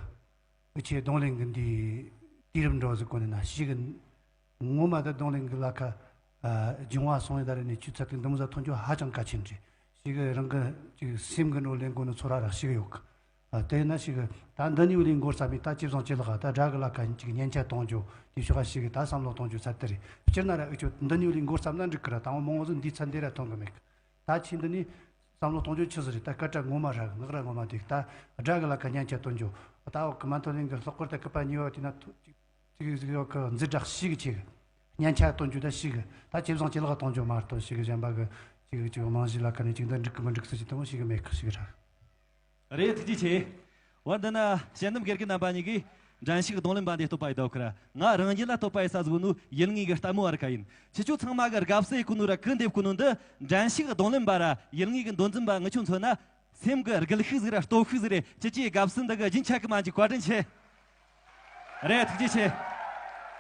འུ་ཆོས་རྡུང་ལེན་གི་འདི་དུས་རབས་འགྲོ་ཟིག་གོ་ནས་ན་ཞེ་གི། ངོ་མ་ད་རྡུང་ལེན་གི་ལ་ཁ། ཨ། སྦྱོང་བ་སོང་ཡོད་ད་རེ་ནས་ཆུ་ཚད་གི་འདི་མོ་ཟིག་ཐོན་རྒྱུ་ཧ་ཅང་གལ་ཆེན་རེད། ཞེ་གི་རང་གི་ཅིག་སེམས་གི་འགྲོ་ལེན་གོ་ནི་ཚོར་བ་རག་ཞེ་གི་ཡོད་གི། ཨ། དེ་ན་ཞེ་གི་ད་འདི་ནས་བློས་འགོ་བརྩམས་ནས། ད་ཅི་བཟང་ཅི་ལགས། ད་སྒྲ་གི་ལ་ཁ་ཅིག་མཉེན་ཆ་གཏོང་རྒྱུ། དེ་ཕྱོགས་ཁ་ཞེ་གི་ད་བསམ་བློ་གཏོང་རྒྱུ་ཚད་དེ་རེད། སྤྱིར་ན་ར་འུ་ཆོ་འདི་ནས་བློས་འགོ་བརྩམས་ན་འགྲིག་གི་ར། དང་པོ་མང་བོ་ཟིག་འདིའི་ཚད་འདི་ར་ཐོན་གི་མེད་གི། ད་ཁྱེད་འདི་ནས་ བསམ་བློ་གཏོང་རྒྱུ་ཆི་ཟིག་རེད། ད་སྐད་སྒྲ་ངོ་མ་ཧྲ་གི། ངག་སྒྲ་ངོ་མ་བདེ་གི། ད་སྒྲ་གི་ལ་ཁ་སྙན་ཆ་གཏོང་རྒྱུ། ད་འོག་གི་མན་ཐོ་ལིན་གི་ལྷག་པར་ད་སྐུད་པ་གཉིས་པ་དེ་ན་ཐོ་ཅིག་ཅིག་ཟིག་ཡོད་གི། འཛི་དྲག་ཤི་གི་ཆེ་གི། སྙན་ཆ་གཏོང་རྒྱུ་ད་ཤི་གི། ད་ཇེ་བཟང་ཇེ་ལེགས་གཏོང་རྒྱུ་མ་གཏོགས་ཤི་གི་གཞན་པ་གི་ཅིག་ཅིག་རྨང་གཞི་ལ་ཁ་ནས་ཅིག་འདི་འགྲིག་གི་མི་འགྲིག་ཟེར་ཅིག་དེ་མོ་ཤི་གི་མེད་གི། ཤི་གི་ཧྲ། རེད། ཐུགས་རྗེ་ཆེ། བར་འདི་ན་དཔྱད་འདེམས་དགེ་རྒན་རྣམ་པ་གཉིས་ཀྱིས་འགྲན་ཞུགས་རྡུང་ལེན་པ་འདི་བསྟོད་པ་ཡི་ཟློས་གར་ར། ང་རང་ཉིད་ལ་བསྟོད་པ་ཡི་ས་ཟིག་ནོ་ཡུལ་དངོས་ཀྱི་ལྟད་མོ་བ་ར་ཁ་ཡིན། ཁྱེད་ཆོ་ཚང་མ་གི་དགའ་བསུ་ཡི་གོ་ནོ་ར་གུ་འདེབས་གོ་ནོ་འདི། འགྲན་ཞུགས་རྡུང་ལེན་པ་ར་ཡུལ་དངོས་ཀྱི་མདོ་འཛིན་པ་ངི་ཆོ་མཚོན་ན། སེམས་ཀྱི་རྒུད་ཤུགས་ཟིག་ར་སྟོབས་ཤུགས་ཟིག་རེད། ཁྱེད་ཀྱིས་དགའ་བསུ་འདི་གི་རྒྱུན་ཆད་གི་མ་འཇུག་བཀའ་དྲིན་ཆེ། རེད། ཐུགས་རྗེ་ཆེ།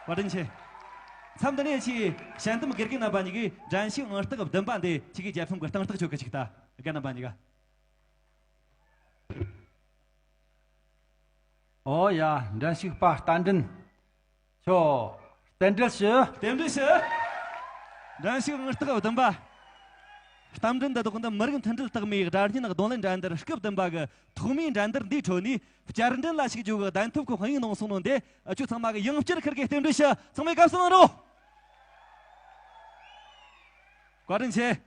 བཀའ་དྲིན་ཆེ། མཚམས་འདི་ནས་ཁྱེད་དཔྱད་འདེམས་དགེ་རྒན་རྣམ་པ་གཉིས་ཀྱིས་འགྲན་ཞུགས་ཨང་རྟགས་བདུན་པ་འདི་ཁྱེད་ཀྱི་རྒྱལ་ཕམ་གི་སྟེང་ཐག་ཆོད་གི་ཅིག་ལྟ། རྒན་རྣམ་པ་གཉིས་ཀ། ཨོ་ཡ། འགྲན་ཞུགས་པ་རྟ་མགྲིན། ཁྱོད་རྟེན་འབྲེལ་ཞུ། རྟེན་འབྲེལ་ཞུ། འགྲན་ཞུགས་ཨང་རྟགས་བདུན་པ། རྟ་མགྲིན་འདི་དག་འདི་མི་རིགས་མཐུན་སྒྲིལ་རྟགས་མའི་སྒྲ་སྙན་རྡུང་ལེན་འགྲན་བསྡུར་སྐབས་བདུན་པ་གི་ཐོག་མའི་འགྲན་བསྡུར་འདིའི་ཁྲོད་ནས་བསྐྱར་འགྲན་ལ་ཞུགས་རྒྱུ་གི་གདན་ཐོབ་ཁོ་དཔང་ཡིག་གནང་སོང་ནོ་འདི་ཨ་ཁྱོད་ཚང་མ་གི་ཡང་བསྐྱར་ཁིར་གི་རྟེན་འབྲེལ་ཞུ། ཚང་མས་དགའ་བསུ་གནང་རོགས། བཀའ་དྲིན་ཆེ།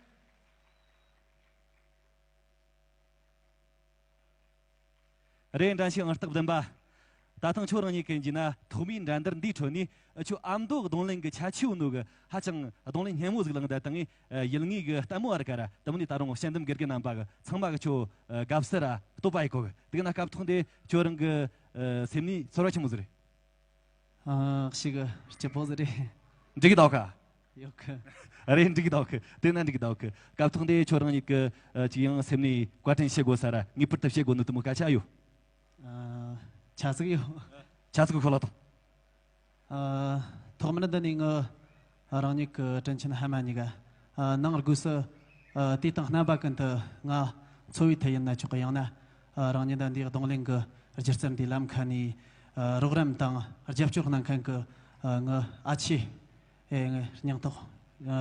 རེད། འགྲན་ཞུགས་ཨང་རྟགས་བདུན་པ། ད་ཐེངས་ཁྱོད་རང་ཉིད་ཀྱིས་བགྱིས་ན་ཐོག་མའི་འགྲན་བསྡུར་འདིའི་ཁྲོད་ནས་ཁྱོད་ཨ་མདོ་རྡུང་ལེན་གྱི་ཁྱད་ཆོས་ཡོད་ནོ་གི་ཧ་ཅང་རྡུང་ལེན་སྙན་མོ་ཟིག་བླངས་བསྡད་བཏང་ངས། ཡུལ་དངོས་ཀྱི་ལྟད་མོ་བ་ར་ཁ་ར་དེ་མོ་ནས་ད་རུང་དཔྱད་འདེམས་དགེ་རྒན་རྣམ་པ་གི་ཚང་མ་གི་ཁྱོད་དགའ་བསུ་ར་བསྟོད་པ་ཡི་གོ་གི། དེ་གི་ན་སྐབས་ཐོག་འདི་ཁྱོད་རང་གི་སེམས་ནས་ཚོར་བ་ཆི་མོ་ཟིག་རེད། ཨ། ཞེ་གི་སྐྱིད་པོ་ཟིག་རེད། འགྲིག་གི་འདུག་ག། ཡོད་གི། རེད། འགྲིག་གི་འདུག་གི། དེ་ན་འགྲིག་གི་འདུག་གི། སྐབས་ཐོག་འདི་ཁྱོད་རང་ཉིད་ཀྱི་ཨ་ཅིག་ཡང་སེམས་ནས་བཀའ་དྲིན་ཆེ་དགོས་ས་ར་ངེས་པར་དུ་བཤད་དགོས་ནོ་དེ་མོ་སྐད་ཆ་ཡོད། ཨ། ཆ་ཟིག་ཡོད། ཆ་ཟིག་ཤོད་ལ་དང་། ཨ། ཐོག་མར་འདི་ནས་ངི་རང་ཉིད་ཀྱི་དྲིན་ཆེན་ཕ་མ་གཉིས་ཀ། ཨ། ནང་སྒོས་སུ། ཨ། དུས་དང་རྣམ་པ་ཀུན་ཏུ་ང་འཚོ་བའི་མཐུ་ཡིན་ན་ཆོག་གི། ཡང་ན། ཨ། རང་ཉིད་འདིའི་རྡུང་ལེན་གྱི་སྒྱུ་རྩལ་འདིའི་ལམ་ཁ་ནས། ཨ། རོགས་རམ་དང་རྒྱབ་སྐྱོར་གནང་མཁན་གྱི། ཨ། ངི་ཨ་ཆེ། ཨེ། ངི་སྙིང་ཐག་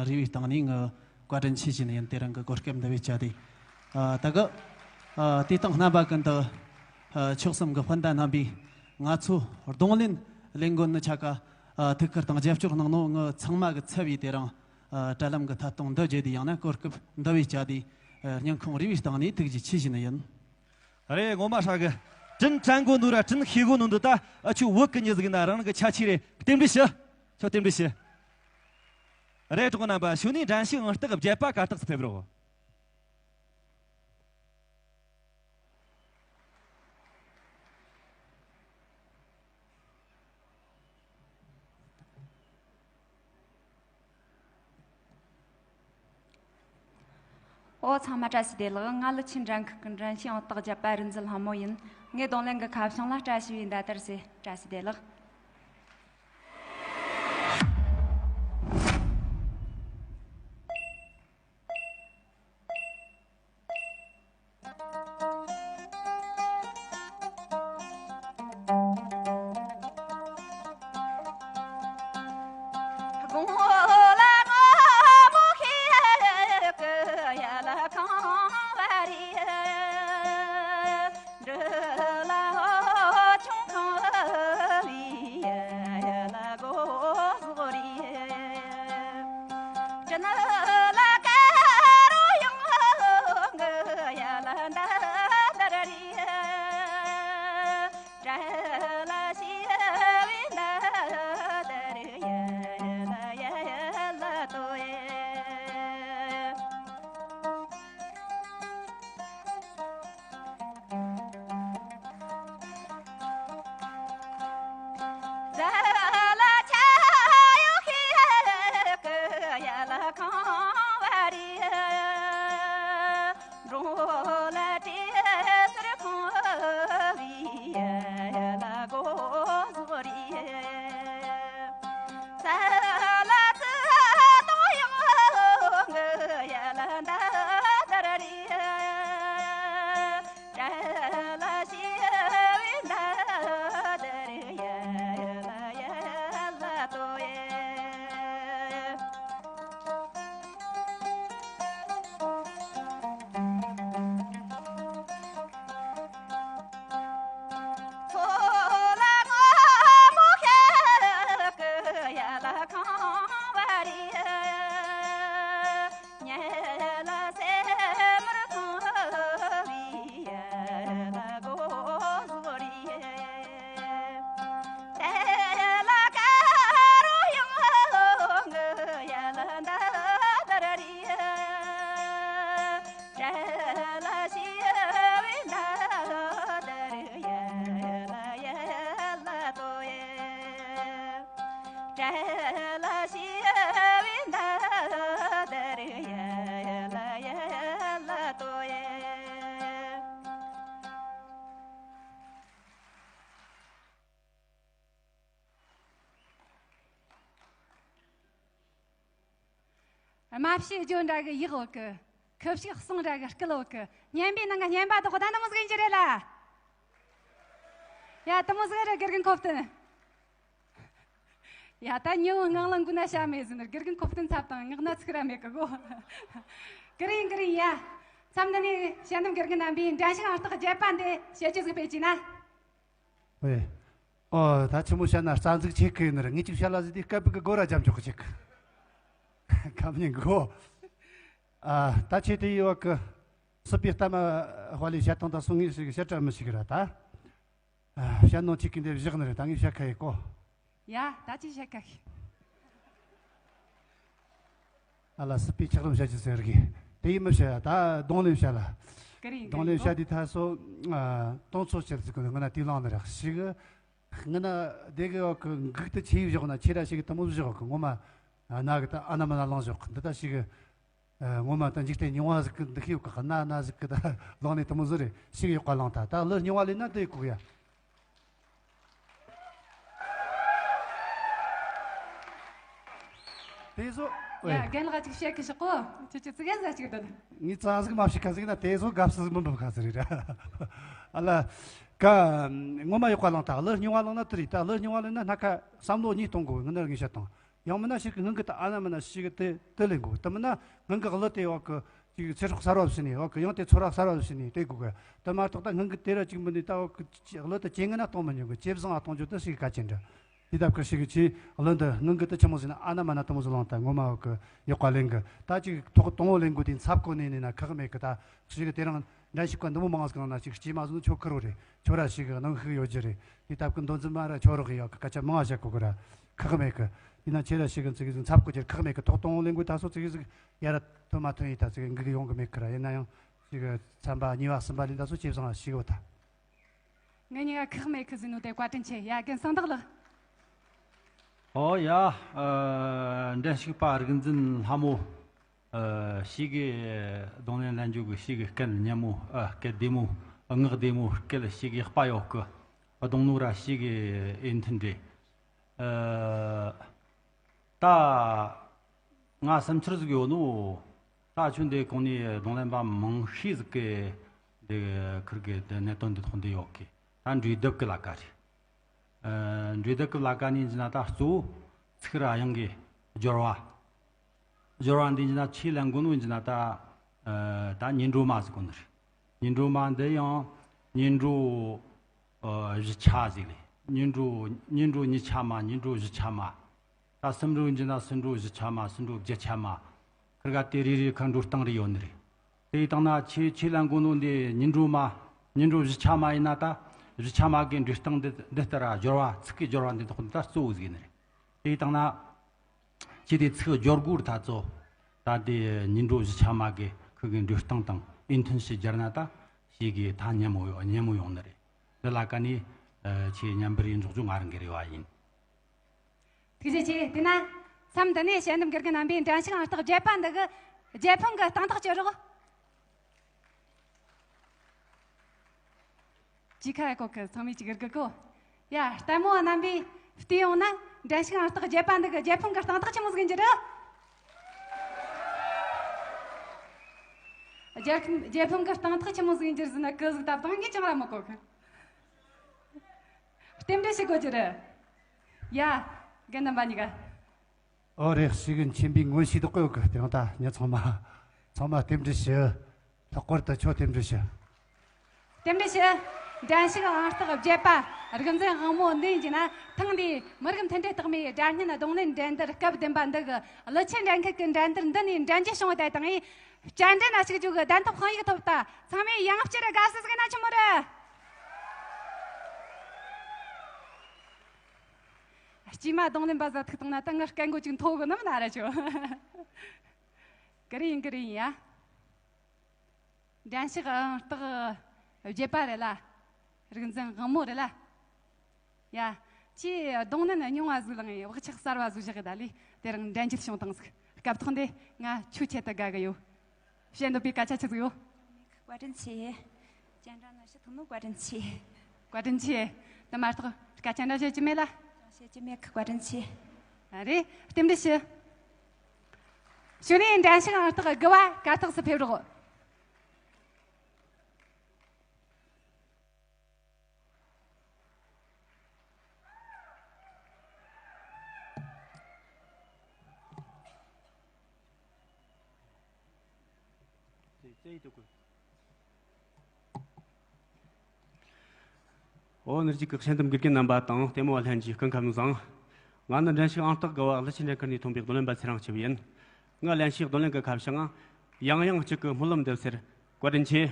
རུས་པའི་སྟེང་ནས་ངི་བཀའ་དྲིན་ཆེ་ཞུ་ནི་ཡིན། དེ་རིང་གི་གོ་སྐབས་འདི་བེད་སྤྱད་དེ། ཨ། ད་གི། ཨ། དུས་དང་རྣམ་པ་ཀུན་ཏུ། ཨ། ཆོལ་གསུམ་གྱི་སྤུན་ཟླ་རྣམ་པས་ང་ཚོ་རྡུང་ལེན་ལས་འགུལ་ནི་ཆ་ག། ཨ། ཐུགས་ཁུར་དང་རྒྱབ་སྐྱོར་གནང་ནོ་ངི་ཚང་མ་གི་ཚབ་བྱས་དེ་རིང་། ཨ། དྲ་ལམ་གི་ཐད་གཏོང་འདི་བརྒྱུད་དེ་ཡང་ན་གོ་སྐབས་འདི་བེད་སྤྱད་དེ། ཨ། སྙིང་ཁོང་རུས་པའི་སྟེང་ནས་ཐུགས་རྗེ་ཆེ་ཞུ་ནི་ཡིན། རེད། ངོ་མ་ཧྲ་གི། དྲིན་དྲན་གོ་ནོ་ར་དྲིན་ཤེས་གོ་ནོ་འདི་ད་ཨ་ཁྱོད་བོད་གི་མྱི་ཟིག་ཡིན་ན་རང་རང་གི་ཆ་ཆེ་རེད། རྟེན་འབྲེལ་ཞུ། ཁྱོད་རྟེན་འབྲེལ་ཞུ། རེད། གྲོགས་རྣམ་པ། གཞུག་ནས་འགྲན་ཞུགས་ཨང་རྟགས་བརྒྱད་པ་གར་སྟེགས་སུ་ཕེབས་རོགས། ཨོ། ཚང་མ་བཀྲ་ཤིས་བདེ་ལེགས། ང་ཀླུ་ཆུ་འགྲན་ཁུལ་གྱི་འགྲན་ཞུགས་ཨང་རྟགས་བརྒྱད་པ་རིག་འཛིན་ལྷ་མོ་ཡིན། ངས་རྡུང་ལེན་གྱི་ཁ་བྱང་ལ་བཀྲ་ཤིས་པའི་མདའ་དར་ཟེར། བཀྲ་ཤིས་བདེ་ལེགས། རྨ་བྱའི་སྒྲོ་འདྲ་གི་ཡིད་འོག་གི། ཁུ་བྱུག་གསུང་འདྲ་གི་སྐད་འོག་གི། སྙན་པའི་ནང་གི་སྙན་པ་དེ་གོ་ད་འདི་མོ་ཟིག་ཡིན་རྒྱུ་རེད་ལ། ཡ་དེ་མོ་ཟིག་རེད། དགེ་རྒན་ཁོ་བསྟན། ཡ་ད་ཉི་འོད་ངང་ལ་འགུལ་ན་བྱ་མེད་ཟེར་ནི་དགེ་རྒན་ཁོ་བསྟན་ཚབ་དང་ངག་ན་ཚིག་ར་མེད་གི་གོ། ཀི་རིང་ཀི་རིང་ཡ། མཚམས་འདི་ནས་དཔྱད་འདེམས་དགེ་རྒན་རྣམ་པས་འགྲན་ཞུགས་ཨང་རྟགས་བརྒྱད་པ་འདི་དཔྱད་བརྗོད་ཟིག་སྤེལ་གྱིས་ན། ཨོ་ད་ཆི་མོ་བཤད་ན་རྩ་འཛུགས་ཆེ་གི་ཡིན་ནི་རེད། ངས་ཅིག་བཤད་ལ་ཟེར་དུས་སྐད་སྦུག་གི་སྒོ་ར་འཇམ་འཇོག་གི་ཅིག་ཁ་མཉན་གོ། ཨ་ད་ཆེ་དེ་ཡི་བ་གི་སྲིད་པའི་གཏམ་དཔའ་ལས་བཤད་སྟངས་དང་སོང་ངས་ཞིག་བཤད་ར་མི་ཞིག་ར་ད། ཨ་བཤད་ནོ་ཅིག་གི་འདེབས་བཞག་ནི་རེད། ད་ངས་བཤད་ཁ་ཡི་གོ། ཡ་ད་ཅི་བཤད་ཁ་ཤི། ཨ་ལ་སྲིད་པའི་ཆགས་རིམ་བཤད་ཀྱི་ཟེར་གི། དེ་ཡིས་མི་བཤད་ད་གདོང་ལེན་བཤད་ལ། ཀི་རིང་ཀི་གདོང་ལེན་རིང་གོ། བཤད་དུས་ད་སོ། ཨ་དོན་ཚོ་བཤད་ཟིག་གི་ངི་ན་དུས་ལང་ནི་རེད་ཞིག་ངི་ན་དེ་གི་འོག་གི་འགུག་ཏུ་ཆེ་བཞག་ན་ཆེ་ར་ཞིག་གི་དུ་མོ་བཞག་གི་ངོ་མ། ཨ་ན་གི་ད་ཨ་ན་མ་ན་ལང་བཞག་གི་འདི་ད་ཞིག་གི། ཨ་ངོ་མ་ད་འཇིག་རྟེན་རྙིང་བ་ཟིག་གི་འདུ་ཤེས་ཡོད་གི། ན་ན་ཟིག་གི་ད་ལོང་ནས་དུ་མོ་ཟིག་རེད། ཞིག་ཡག་པ་ལང་ད་ད་ལོ་རྙིང་བ་ལས་ན་འདི་ཡི་གོ་ཡ། དེ་ཚོ། ཡ་རྒན་ལགས་ཅིག་བཤད་གི་ཤོག་གོ། ཁྱོད་ཀྱི་ཙི་གན་ཟ་ཅིག་དང་། ངས་རྩ་ཟིག་མ་བཤད་ཁ་ཟིག་ན་དེ་ཚོ་དགའ་བསུ་ཟིག་མི་འབུབ་ཁ་ཟིག་རེད་ར། ཨ་ལ། ཀ་ངོ་མ་ཡག་པ་ལང་ད་ལོ་རྙིང་བ་ལང་ན་དེ་རེད། ད་ལོ་རྙིང་བ་ལང་ན་སྣ་ཁ་བསམ་བློ་གཉིས་གཏོང་དགོས། ངི་ནར་ངས་བཤད་དང་། ཡང་མིན་ན་ཞིག་གི་སྔོན་གི་ད་ཨ་ན་མ་ན་ཞིག་གི་དེ་དེ་ལེན་དགོས། དེ་མིན་ན་སྔོན་གི་གླུ་དེ་འོག་གི་ཅིག་ཚེ་སྲོག་གསར་བ་བྱིན་ནས་འོག་གི་ཡང་དེ་ཚོར་བ་གསར་བ་བྱིན་ནས་དེ་དགོས་གི། དེ་མ་གཏོགས་ད་སྔོན་གི་དེ་ར་ཅིག་མིན་ནས་ད་འོག་གི་གླུ་དེ་ཇེ་ངན་ན་གཏོང་མི་ཉན་གི། ཇེ་བཟང་ང་གཏོང་རྒྱུ་དེ་ཞིག་གལ་ཆེན་འདྲ། དེ་ལྟ་བུ་ཞིག་གི་ཆེ་གླུ་འདི་སྔོན་གི་དེ་ཆི་མོ་ཟིག་ན་ཨ་ན་མ་ན་དེ་མོ་ཟིག་ལང་ད་ངོ་མ་འོག་གི་ཡག་པ་ལེན་གི། ད་ཅིག་ཐོག་དང་བོ་ལེན་དགོས་དེ་འཚབ་གོ་ནས་ནས་ན་ཁག་མེད་གི། ད་ཞིག་གི་དེ་རིང་འགྲན་ཞུགས་པ་འདི་མོ་མང་ཟིག་ནང་ན་ཅིག་སྐྱེས་མ་བཟོ་ན་ཆོ་ཁུར་བོ་རེད། ཁྱོད་ར་ཞིག་གི་གནོན་ཤུགས་ཡོད་རྒྱུ་རེད། དེ་ལྟ་བུ་མདོ་འཛིན་མ་ར་ཁྱོད་རོགས་ཡོད་གི། སྐད་ཆ་མང་བ་བཤད་གོ་གི་ར་ཁག་མེད་གི། ཡིན་ན་ཁྱེད་ར་ཞིག་གི་ཚིག་ཟིག་འཚབ་གོ་རྒྱུ་ཁག་མེད་གི། ཐོག་དང་བོ་ལེན་དགོས། ད་སོ་ཚིག་ཟིག་ཡར་ཐོན་མ་ཐོན་ཡིན། ད་ཚིག་འགུག་ཡོང་གི་མེད་གི་ར། ཡིན་ན་ཡང་ཞིག་གི་ཚན་པ་གཉིས་པ་གསུམ་པ་ལེན་ད་སོ་ཇེ་བཟང་ཞིག་ཡོད་ད། ངེད་གཉིས་ཀ་ཁག་མེད་གི་ཟེར་ནོ་དེ་བཀའ་དྲིན་ཆེ། ཡ་རྒན་གསང་བདག་ལགས། ཨོ་ཡ། ཨ་འགྲན་ཞུགས་པ་རིག་འཛིན་ལྷ་མོ། ཨ་ཞིག་གི་རྡུང་ལེན་ལེན་རྒྱུ་གི་ཞིག་གི་སྐད་སྙན་མོ། ཨ་སྐད་བདེ་མོ། ངག་བདེ་མོ། སྐད་ཞིག་ཡག་པ་ཡོད་གི། རྡུང་ནོ་ར་ཞིག་གི་ཨེ་མཐུན་འདྲེ། ཨ་ད་ང་བསམ་འཆར་ཟིག་ཡོད་ནོ། ད་ཁྱོད་འདི་གོང་ནས་རྡུང་ལེན་པ་མང་ཤས་ཟིག་གི་འདི་ཁུར་གི་འདི་གནད་དོན་འདི་ཐོག་འདི་ཡོད་གི། ད་འབྲས་ལྡབ་གི་ལ་ཀ་རེད། ཨ་འབྲས་ལྡབ་གི་ལ་ཀ་ནས་འཛིན་ན་ད་གཙོ་བོ་ཚིག་ར་དབྱངས་གི་སྦྱོར་བ། སྦྱོར་བ་འདི་འཛིན་ན་ཆེས་ལན་གོ་ནོ་འཛིན་ན་ད། ཨ་ད་ཉིན་དྲོ་མ་ཟིག་གོ་ནི་རེད། ཉིན་དྲོ་མ་འདི་ཡང་ཉིན་དྲོ་ཨ་བཞི་ཆ་ཟིག་ལས། ཉིན་དྲོ་ཉིན་དྲོ་ཉི་ཆ་མ། ཉིན་དྲོ་བཞི་ཆ་མ། ད་སུམ་དྲོ་འཛིན་ན་སུམ་དྲོ་བཞི་ཆ་མ། སུམ་དྲོ་བརྒྱད་ཆ་མ། ཁིར་ག་དེ་རེ་རེ་ཁ་འགྲོ་སྟངས་རེ་ཡོད་ནི་རེད། དེ་ཡི་སྟེང་ན་ཆེ་ཆེ་ལ་འགོ་ནོ་འདི་ཉིན་དྲོ་མ། ཉིན་དྲོ་བཞི་ཆ་མ་ཡིན་ན་ད་བཞི་ཆ་མ་གི་འགྲོ་སྟངས་འདི་འདི་ལྟར་ར་སྦྱོར་བ། ཚིག་གི་སྦྱོར་བ་འདི་དག་འདི་ད་གཙོ་བོ་ཟིག་ནི་རེད། དེ་ཡི་སྟེང་ན་ཆེ་དེ་ཚིག་སྦྱོར་དགོས་ར་ད་གཙོ། ད་དེ་ཉིན་དྲོ་བཞི་ཆ་མ་གི་ཁུ་གི་འགྲོ་སྟངས་དང་ཨེ་མཐུན་ཞིག་སྦྱར་ན་ད་ཞིག་གི་ད་སྙན་མོ་སྙན་མོ་ཡོང་ནི་རེད། འདི་ལ་ཀ་ནས་ཨ་ཆེ་མཉམ་པར་ཡིན་འཇོག་རྒྱུ་ང་རང་གི་རེ་བ་ཡིན། ཐུགས་རྗེ་ཆེ། དེས་ན་མཚམས་འདི་ནས་དཔྱད་འདེམས་དགེ་རྒན་རྣམ་པས་འགྲན་ཞུགས་ཨང་རྟགས་བརྒྱད་པ་འདི་གི་རྒྱལ་ཕམ་གི་སྟེང་ཐག་གཅོད་རོགས། ཅི་ཁ་ཡ་གོ་གི་ཚང་མས་ཅིག་གི་གོ། ཡ་ལྟད་མོ་བ་རྣམ་པས་བལྟས་ཡོང་ན་འགྲན་ཞུགས་ཨང་རྟགས་བརྒྱད་པ་འདི་གི་རྒྱལ་ཕམ་གི་སྟེང་ཐག་ཆི་མོ་ཟིག་ཡིན་རྒྱུ་རེད། རྒྱལ་ཕམ་རྒྱལ་ཕམ་གི་སྟེང་ཐག་ཆི་མོ་ཟིག་ཡིན་རྒྱུ་རེད་ཟེར་ན་གི་ཟིག་བཏབ་དང་ངས་ཅང་ར་མི་གོ་གི། རྟེན་འབྲེལ་ཞིག་དགོས་རྒྱུ་རེད། ཡ། རྒན་རྣམ་པ་གཉིས་ཀ། ཨོ་རེད། ཞིག་གི་མཁྱེན་པའི་མངོན་ཤེས་དག་གོ་ཡོད་གི། དེ་རིང་ད་ཉི་ཚང་མ་ཚང་མ་རྟེན་འབྲེལ་ཞུ། ལྷག་པར་དུ་ཁྱོད་རྟེན་འབྲེལ་ཞུ། རྟེན་འབྲེལ་ཞུ། འགྲན་ཞུགས་ཨང་རྟགས་བརྒྱད་པ་རིག་འཛིན་དབང་མོ་འདི་ཡིན་གྱི་ན། ཐེངས་འདིའི་མི་རིགས་མཐུན་སྒྲིལ་རྟགས་མའི་སྒྲ་སྙན་རྡུང་ལེན་འགྲན་བསྡུར་སྐབས་བདུན་པ་འདི་གི་ཀླུ་ཆུ་འགྲན་ཁུལ་གྱི་འགྲན་བསྡུར་འདི་ནས་འགྲན་རྒྱུ་བྱུང་བ་དེ་དང་ཡིན། བསྐྱར་འགྲན་ལ་ཞུགས་རྒྱུ་གི་གདན་ཐོབ་དཔང་ཡིག་ཐོབ་ད། ཚང་མས་ཡང་བསྐྱར་དགའ་བསུ་ཟིག་ན་ཆི་མོ་རེད། སྐྱེས་མ་རྡུང་ལེན་པ་ཟ་ཐུག་བཏང་ན་ད་ངར་སྐད་མགོ་ཅིག་མཐོ་གི་ནམ་ན་ར་ཆོ། ཀི་རིང་ཀི་རིང་ཡ། འགྲན་ཞུགས་ཨང་རྟགས་བརྒྱད་པ་རེད་ལ། རིག་འཛིན་དབང་མོ་རེད་ལ། ཡ། ཁྱེད་རྡུང་ལེན་རྙིང་བ་ཟིག་བླངས་ཡི་བག་ཆགས་གསར་བ་ཟིག་བཞག་གི་ད་ལི་དེ་རིང་འགྲན་རྒྱུ་བྱུང་བཏང་ཟིག་སྐབས་ཐོག་འདི་ང་ཁྱོད་ཆེད་དུ་དགའ་གི་ཡོད། བཤད་འདོད་པའི་སྐད་ཆ་ཆི་ཟིག་ཡོད། བཀའ་དྲིན་ཆེ། སྤྱན་དྲངས་ནས་ཞུ་ཐུབ་ནོ་བཀའ་དྲིན་ཆེ། བཀའ་དྲིན་ཆེ། དེ་མ་གཏོགས་སྐད་ཆ་འདྲ་བཤད་རྒྱུ་མེད་ལ། ཅང་བཤད་རྒྱུ་མེད་གི། བཀའ་དྲིན་ཆེ། ཨ་རེད། རྟེན་འབྲེལ་ཞུ། གཞུག་ནས་འགྲན་ཞུགས་ཨང་རྟགས་དགུ་བ་གར་སྟེགས་སུ་ཕེབས་རོགས། ཨོ་ནི་རྒྱུགས་ཀྱི་ཤན་ཏམ་དགེ་རྒན་རྣམ་པ་དང་ལྟད་མོ་བ་ལྷན་རྒྱས་སྐུ་ཁམས་བཟང་། ང་ནི་འགྲན་ཞུགས་ཨང་རྟགས་དགུ་བ་ཀླུ་ཆུ་འགྲན་ཁུལ་ནས་ཐོན་པའི་རྡུང་ལེན་པ་ཚེ་རིང་སྐྱིད་ཡིན། ངས་ལེན་ཤེས་རྡུང་ལེན་གྱི་ཁ་བྱང་ཡང་ཡང་གཅིག་གི་སྨོན་ལམ་འདེབས་ཟེར། བཀའ་དྲིན་ཆེ།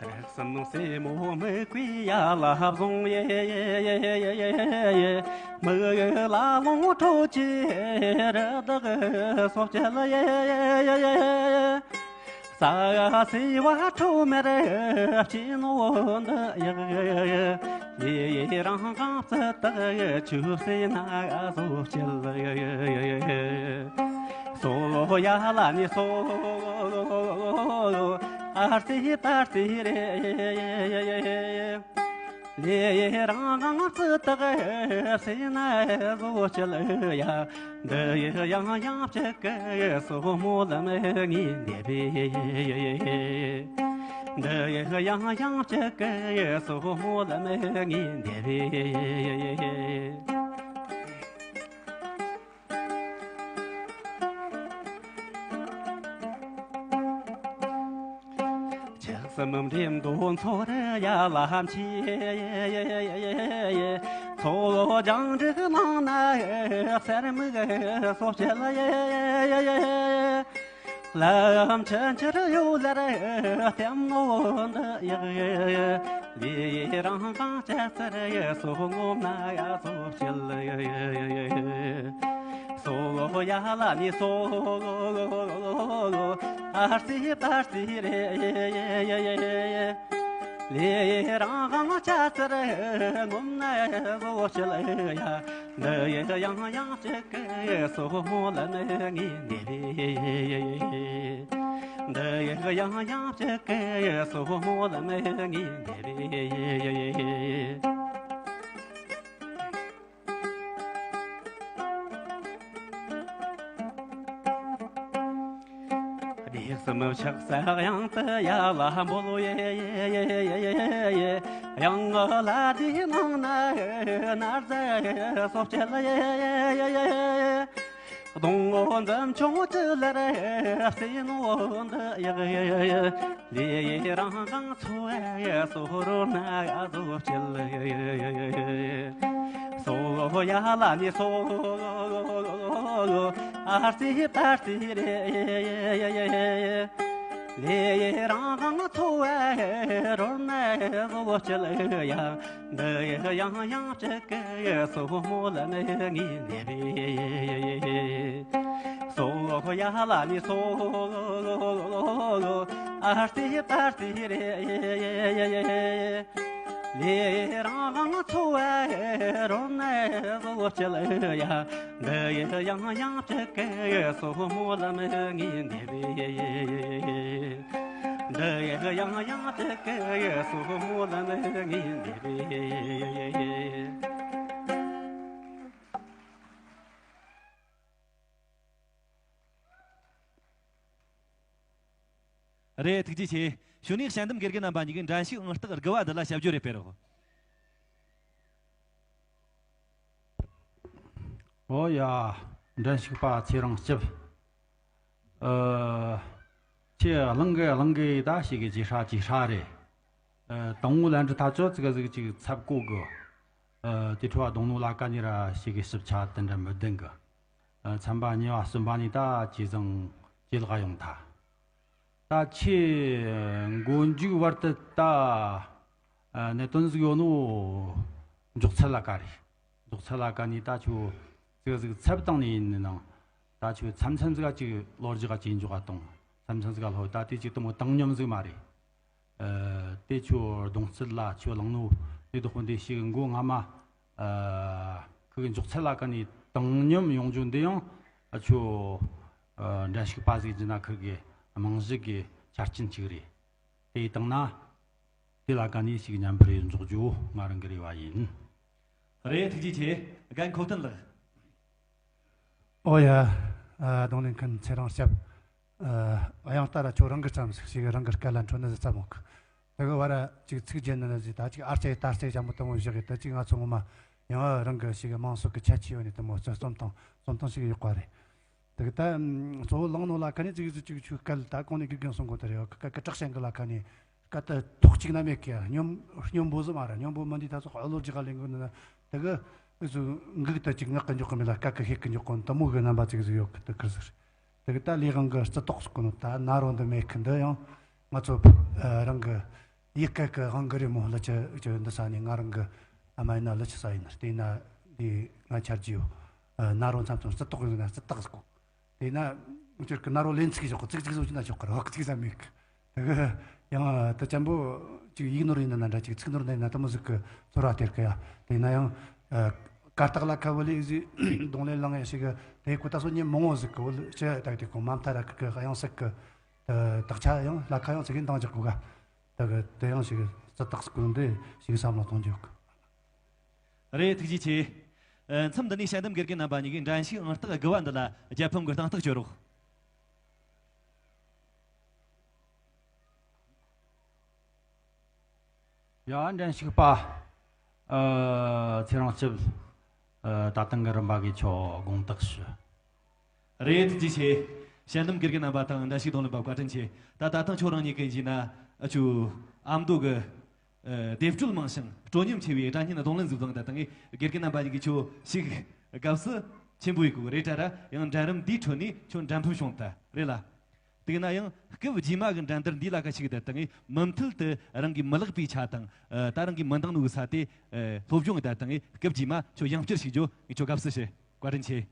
རིགས་གསུམ་སྲས་མོ་མི་བསྐོས་ཡ་ལ་བཟུང་ཡེ། མི་ཡུལ་ལ་ལོངས་སྤྲོད་ཀྱི་རི་དྭགས་སོགས་ཀྱི་ལ་ཡེ། ས་སྲིད་པ་ཁྲོ་མེར་སྐྱེས་ནོ་འདི་ཡག། ལས་རང་དབང་བཙུན་དག་ཆུ་སྲིན་ན་བཟོ་བྱེད། སོ་ཡ་ལ་ནི་སོ། ཨར་ཙི་ཏར་ཙི་རེ། ལས་རང་དབང་བཙུན་དག་སྲིན་ན་བཟོ་བྱེད་ཡ། འདི་ཡི་ཡང་ཡང་གཅིག་གི་སོ་མོ་ལམ་ངེས་འདེབས། འདི་ཡི་ཡང་ཡང་གཅིག་གི་སོ་མོ་ལམ་ངེས་འདེབས། ཆགས་སམ་འདྲེན་དོ་མཚོ་རུ་ཡ་ལམ་ཆེ། མཚོ་ལོ་ལྗང་འབྲུག་ནང་ན་གསེར་མིག་སོ་བྱེད་ལ། ལམ་ཆེན་ཆེར་ཡོད་ལ་ལྟད་མོ་འདི་ཡག། ལས་རང་དབང་ཅ་ཙར་སོ་ངོམ་ན་ཡ་སོ་བྱེད། སོ་ཡ་ལ་ནི་སོ། ཨར་ཙི་ཏར་ཙི་རེ། ལས་རང་དབང་ཅ་ཙར་ངོམ་ན་ཡ་སོ་བྱེད་ཡ། འདི་ཡི་ཡང་ཡང་གཅིག་གི་སོ་མོ་ལམ་ངེས་འདེབས། འདི་ཡི་ཡང་ཡང་གཅིག་གི་སོ་མོ་ལམ་ངེས་འདེབས། སྡེ་གསུམ་ཕྱག་འཚལ་དབྱངས་དུ་ཡ་ལ་འབོད་ཡེ། ཡང་ལ་དེའི་ནང་ན་ནར་རྫ་སོ་བྱེད་ཡེ། སྡོང་བོ་འཛུམ་ཆུང་ཅི་ལར་བསྲེས་ནོ་འདི་ཡག། ལས་རང་དབང་མཚོ་བའི་སོ་རོ་ན་བཟོ་བྱེད། སོ་ཡ་ལ་ནི་སོ། ཨར་ཙི་ཏར་ཙི་རེ། ལས་རང་དབང་མཚོ་བའི་རོ་ན་བཟོ་བྱེད་ཡ། འདི་ཡི་ཡང་ཡང་གཅིག་གི་སོ་མོ་ལམ་ངེས་འདེབས། སོ་ཡ་ལ་ནི་སོ། ཨར་ཙི་ཏར་ཙི་རེ། ལས་རང་དབང་མཚོ་བའི་རོ་ན་བཟོ་བྱེད་ཡ། འདི་ཡི་ཡང་ཡང་གཅིག་གི་སོ་མོ་ལམ་ངེས་འདེབས། འདི་ཡི་ཡང་ཡང་གཅིག་གི་སོ་མོ་ལམ་ངེས་འདེབས། རེད། ཐུགས་རྗེ་ཆེ། གཞུག་ནས་ཞལ་འདེམས་དགེ་རྒན་རྣམ་པ་གཉིས་ཀྱིས་འགྲན་ཞུགས་ཨང་རྟགས་དགུ་བ་འདི་ལ་ཞབས་ཞུ་རེ་སྤེལ་རོགས། ཨོ་ཡ། འགྲན་ཞུགས་པ་ཚེ་རིང་སྐྱིད། ཨ། ཁྱེད་གླེང་གི་གླེང་གི་ད་ཞེ་གི་ཇེ་ཧྲ་ཇེ་ཧྲ་རེད། ཨ། དང་བོ་ལན་འདྲི་ཐ་ཅོ་ཙི་ག་ཟིག་ཅིག་འཚབ་གོ་གི། ཨ། དེ་འཕྲོ་བ་རྡུང་ནོ་ལ་ཀ་ནི་ར་ཞེ་གི་ཞིབ་ཆ་དེ་འདྲ་མི་ལྡན་གི། ཨ། ཚན་པ་གཉིས་པ་གསུམ་པ་ནི་ད་ཇེ་བཟང་ཇེ་ལེགས་ཡོང་ཐལ། ད་ཁྱེད་མགོ་མཇུག་བར་དུ་ད། ཨ། གནད་དོན་ཟིག་ཡོད་ནོ། མགྱོགས་ཚད་ལ་ཀ་རེད། མགྱོགས་ཚད་ལ་ཀ་ནི་ད་ཁྱོད་ཟིག་ཟིག་འཚབ་བཏང་ནས་ཡིན་ནི་ནང་། ད་ཁྱོད་མཚམས་མཚམས་ཟིག་ག་ཅིག་ལོ་རྒྱུས་ག་ཅིག་འཇོག་ག་གཏོང་། མཚམས་མཚམས་ཟིག་ག་ལྷོད། ད་དེ་ཅིག་དུ་མོ་བཏང་སྙོམས་ཟིག་མ་རེད། ཨ། དེ་ཁྱོད་རྡུང་རྩལ་ལ་ཁྱོད་བླངས་ནོ་དེ་དོ་དཔོན་དེ་ཞིག་མགོ་སྔ་མ། ཨ། ཁུ་གི་མགྱོགས་ཚད་ལ་ཀ་ནི་ བཏང་སྙོམས་ཡོང་རྒྱུ་འདི་ཡང་ཨ་ཆོ་ཨ་འགྲན་ཞུགས་པ་ཟིག་བྱས་ན་ཁིར་གི་རྨང་གཞི་གི་ཆ་རྐྱེན་ཅིག་རེད། དེ་བཏང་ན་དེ་ལ་ཁ་ནས་ཞིག་མཉམ་འབུལ་འཇོག་རྒྱུ་ང་རང་གི་རེ་བ་ཡིན། རེད། ཐུགས་རྗེ་ཆེ། རྒན་ཁོ་བསྟན་ལགས། ཨོ་ཡ། ཨ། རྡུང་ལེན་མཁན་ཚེ་རིང་སྐྱབས། ཨ། ཡང་ལྟར་ཁྱོད་རང་གི་ཙམ་ཞིག་རང་གི་སྐད་ལ་འཕྲོད་ནི་ཟིག་ཙམ་མོ་གི། དེ་གི་བར་ཅིག་ཚིག་བརྗེད་ནི་ཟིག་ད་ཅིག་ཨར་ཙེ་ཏར་ཙེ་ཅམ་པོ་དེ་མོ་བཞག་གི། ད་ཅིག་ང་ཚོ་ངོ་མ་ཡང་རང་གི་ཞིག་དམངས་སྲོལ་གི་ཁྱད་ཆོས་ཡོད་ནི་དེ་མོ་རྩོམ་སྟངས་རྩོམ་སྟངས་ཞིག་ཡོད་པ་རེད། དེ་གི་ད་གཙོ་བོ་བླངས་ནོ་ལ་ཁ་ནས་ཅིག་ཟིག་ཅིག་ཆུ་སྐད་ད་གོང་ནས་དགེ་རྒན་གསུང་གོ་དེ་རེད། ཁ་ཁ་ཁ་དྲག་ཤན་གི་ལ་ཁ་ནས། སྐད་དེ་ཐོག་གཅིག་ན་མེད་གི། སྙོམས་སྙོམས་པོ་ཟིག་མ་རེད། སྙོམས་པོ་མིན་དུས་ད་སོགས་ཨོ་ལོ་རྒྱག་ག་ལེན་གི་ནི་ན། དེ་གི་ཨུ་ཟུ་འགུག་ད་ཅིག་ངག་གི་འཇོག་གི་མེད་ལ་སྐད་གི་ཤེས་གི་འཇོག་གོ་ནི་དེ་མོ་གི་རྣམ་པ་ཅིག་ཟིག་ཡོད་གི། དེ་ཁིར་ཟིག་དེ་གི་ད་ལས་དབང་གི་རྩི་ཏོག་ཟིག་གོ་ནོ་ད་ན་རོ་འདི་མེད་གི། འདི་ཡང་ང་ཚོ་ཨ་རང་གི་ཡིག་སྐད་གི་དབང་གི་རེད་མོ། ལི་ཅི་ཅི་འདི་ས་ནས་ང་རང་གི་ཨ་མ་ཡིན་ན་ལི་ཅི་ས་ཡིན་ན། དེ་ན་འདི་ང་ཆ་རྒྱུས་ཡོད། ཨ། ན་རོ་མཚམས་མཚམས་རྩི་ཏོག་ཡིན་ན་རྩི་ཏོག་ཟིག་གོ། དེས་ན་ཁྱོད་ཀྱི་ན་རོ་ལེན་ཚིག་ཞོག་གི། ཚིག་ཚིག་བཟོ་ཅི་ན་ཞོག་གི་རོགས། ཚིག་ཟ་མེད་གི། དེ་གི་ཡང་དེ་ཅན་པོ་ཅིག་ཡིག་ནོར་ཡིན་ན་འདྲ་ཅིག་ཚིག་ནོར་འདི་ན་དེ་མོ་ཟིག་གི་ཚོར་བ་སྟེར་གི་ཡ། དེས་ན་ཡང་ཨ་གར་སྟེགས་ལ་ཁ་བུ་ལི་ཟིག་རྡུང་ལེན་ལང་ཡ་ཞིག་གི། དེ་ཁོ་ད་སོ་ཉིན་མང་བོ་ཟིག་གི་བུ་ལི་ཅི་ད་དེ་ཁོ་མ་མཐའ་ར་གི་གི་དབྱངས་གསལ་གི་དག་ཆ་ཡང་ལ་ཁ་ཡང་ཚིག་གི་འདང་རྒྱག་གོ་ག། དེ་གི་དེ་ཡང་ཞིག་རྩི་ཏོག་ཟིག་གི་འདི་ཞིག་བསམ་བློ་གཏོང་རྒྱུ་གི། རེད། ཐུགས་རྗེ་ཆེ། ཨ། མཚམས་འདི་ནས་དཔྱད་འདེམས་དགེ་རྒན་རྣམ་པ་གཉིས་ཀྱིས་འགྲན་ཞུགས་ཨང་རྟགས་དགུ་བ་འདི་ལ་རྒྱལ་ཕམ་གྱི་སྟངས་རྟགས་བཅོས་རོགས། ཡ། འགྲན་ཞུགས་པ། ཨ། ཚེ་རིང་སྐྱབས། ཨ། ད་ཐེངས་ཀྱི་རིམ་པ་གི་ཁྱོད་དགོངས་དག་ཞུ། རེད། ཐུགས་རྗེ་ཆེ། དཔྱད་འདེམས་དགེ་རྒན་རྣམ་པ་དང་འགྲན་ཞུགས་རྡུང་ལེན་པ་བཀའ་དྲིན་ཆེ། ད་ད་ཐེངས་ཁྱོད་རང་ཉིད་ཀྱིས་བྱས་ན་ཨ་ཆོ་ཨ་མདོ་གི་ཨ། དེབ་སྤྲོད་མང་ཞིང་སྤྲོ་ཉམས་ཆེ་བའི་སྒྲ་སྙན་རྡུང་ལེན་ཟིག་བླངས། ད་ཐེངས་དགེ་རྒན་རྣམ་པ་གཉིས་ཀྱིས་ཁྱོད་ཞིག་དགའ་བསུ་ཆེན་པོ་ཡེད་གོ་གི་རེད། ད་ར་ཡང་འགྲན་རིམ་འདིའི་ཁྲོད་ནས་ཁྱོད་འགྲན་ཕམ་བྱུང་ད་རེད་ལ། དེ་ན་ཡང་སྐབས་རྗེས་མ་གི་འགྲན་བསྡུར་འདི་ལ་ཁ་ཞིག་ད་ཐེངས་མུ་མཐུད་དུ་རང་གི་མི་ལེགས་པའི་ཆ་དང་། ཨ། ད་རང་གི་མི་འདང་ནོ་གི་ས་དེ། ཨ། སློབ་སྦྱོང་གི་ད་ཐེངས་སྐབས་རྗེས་མ་ཁྱོད་ཡང་བསྐྱར་ཞིག་འཇོག་ངས་ཁྱོད་དགའ་བསུ་ཞུ། བཀའ་དྲིན་ཆེ།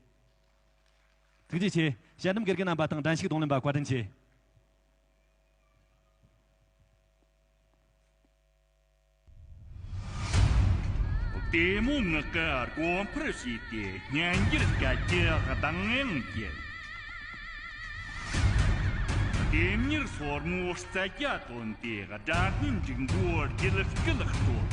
ཐུགས་རྗེ་ཆེ། དཔྱད་འདེམས་དགེ་རྒན་རྣམ་པ་དང་འགྲན་ཞུགས་རྡུང་ལེན་པ་བཀའ་དྲིན་ཆེ། བདེ་མོ་ངག་གི་སྒོ་འཕར་ཕྱེས་ཏེ་སྙན་འགྱུར་སྐད་ཀྱི་གདངས་དབྱངས་བསྐྱེད། ལྡེམ་མྱུར་སོར་མོའི་རྩལ་རྒྱ་བཏོན་ཏེ་སྒྲ་སྙན་འབྲུག་མགོའི་རྒྱུད་སྐུད་དཀྲོལ།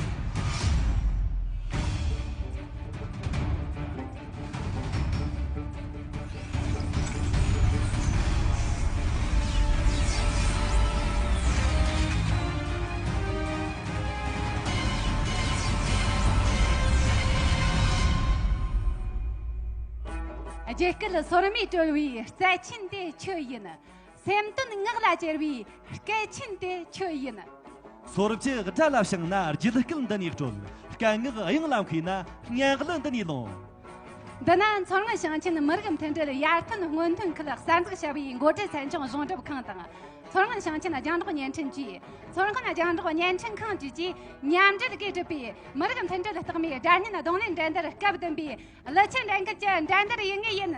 རྒྱུད་སྐུད་སོར་མོས་དཀྲོལ་བའི་རྩལ་ཆེན་དེ་ཁྱོད་ཡིན། སེམས་དོན་ངག་ལ་གྱེར་བའི་སྐད་ཆེན་དེ་ཁྱོད་ཡིན། སོར་བཅུ་སྒྲ་ལ་བྱང་ན་རྒྱུད་སྐུད་འདི་ནས་དཀྲོལ། སྐད་ངག་དབྱངས་ལ་མཁས་ན་སྙན་གླུ་འདི་ནས་ལོངས། འདི་ན་མཚོ་སྔོན་ཞིང་ཆེན་མི་རིགས་མཐུན་སྒྲིལ་ཡར་ཐོན་སྔོན་ཐོན་ཁུལ་གསར་འཛུགས་བྱ་བའི་འགོ་ཁྲིད་ཚན་ཆུང་གཞུང་སྒྲུབ་ཁང་དང་། མཚོ་སྔོན་ཞིང་ཆེན་རྒྱང་སྒྲོག་བརྙན་འཕྲིན་ཅུས། མཚོ་སྔོན་རྒྱང་སྒྲོག་བརྙན་འཕྲིན་ཁང་བཅས་ཀྱིས་མཉམ་འབྲེལ་གྱིས་གྲུབ་པའི་མི་རིགས་མཐུན་སྒྲིལ་རྟགས་མའི་སྒྲ་སྙན་རྡུང་ལེན་འགྲན་བསྡུར་སྐབས་བདུན་པའི་ཀླུ་ཆུ་འགྲན་ཁུལ་གྱི་འགྲན་བསྡུར་ཡུལ་དངོས་ཡིན།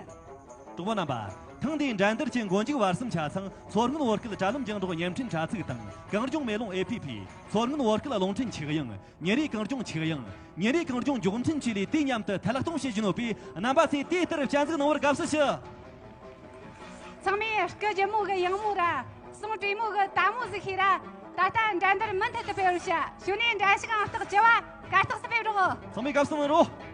གྲོགས་པོ་རྣམ་པ། ཐེངས་འདིའི་འགྲན་བསྡུར་གྱི་མགོ་མཇུག་བར་གསུམ་ཆ་ཚང་མཚོ་སྔོན་བོད་སྐད་དྲ་ལམ་རྒྱང་སྒྲོག་བརྙན་འཕྲིན་དྲ་ཚིགས་དང་གངས་ལྗོངས་མེ་ལོང་ཨེ་ཕི་ཕི། མཚོ་སྔོན་བོད་སྐད་རླུང་འཕྲིན་ཆོས་དབྱིངས། ཉིན་རེའི་གངས་ལྗོངས་ཆོས་དབྱིངས། ཉིན་རེའི་གངས་ལྗོངས་མགྱོགས་འཕྲིན་བཅས་ལས་དུས་མཉམ་དུ་ཐད་གཏོང་བྱེད་བཞིན་ཡོད་པས། རྣམ་པ་ཚོས་དེ་ལྟར་བྱ་འཛུགས་གནང་བར་དགའ་བསུ་ཞུ། ཚང་མས་སྐུ་ལྗིད་མོ་གི་ཡང་མོ་ར། གསུང་དྲེ་མོ་གི་དལ་མོ་ཟིག་ཤེས་ར། ད་ལྟ་འགྲན་བསྡུར་མུ་མཐུད་དུ་སྤེལ་བར་བྱ། གཞུག་ནས་འགྲན་ཞུགས་ཨང་རྟགས་བཅུ་བ་གར་སྟེགས་སུ་ཕེབས་རོགས། ཚང་མས་དགའ་བསུ་གནང་རོགས།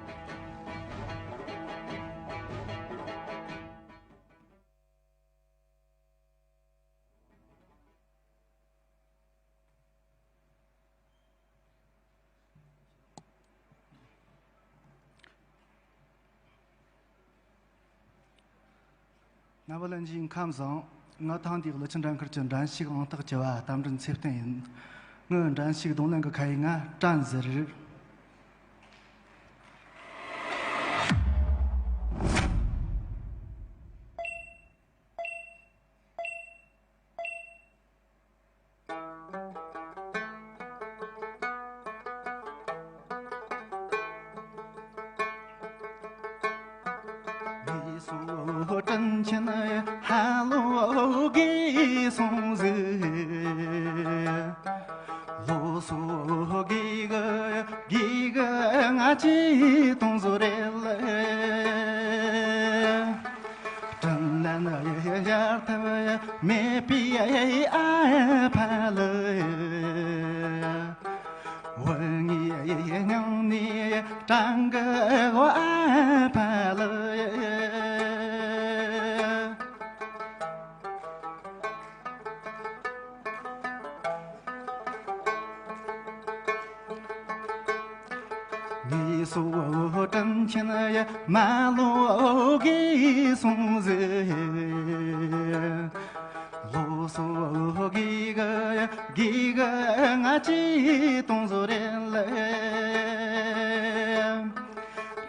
རྣམ་པ་ལྷན་རྒྱས་ཁམས་བཟང་། ང་ཐེངས་འདིའི་ཀླུ་ཆུ་འགྲན་ཁུལ་གྱི་འགྲན་ཞུགས་ཨང་རྟགས་བཅུ་བ་རྟ་མགྲིན་ཚེ་བརྟན་ཡིན། ངའི་འགྲན་ཞུགས་རྡུང་ལེན་གྱི་ཁ་ཡིག་ང་དྲན་ཟེར། ཡར་ཐབས་མེད་པའི་ཨ་ཕ་ལ། བུ་ངའི་སྙིང་ནས་དྲན་གི་ཨ་ཕ་ལ། ངའི་སྲོག་དྲིན་ཆེན་ཡ་མ་ལོ་གིས་སོང་ཟེར། ལོ་སོ་གི་གི་གི་གི་ང་ཅི་གཏོང་ཟོ་རེད་ལེ།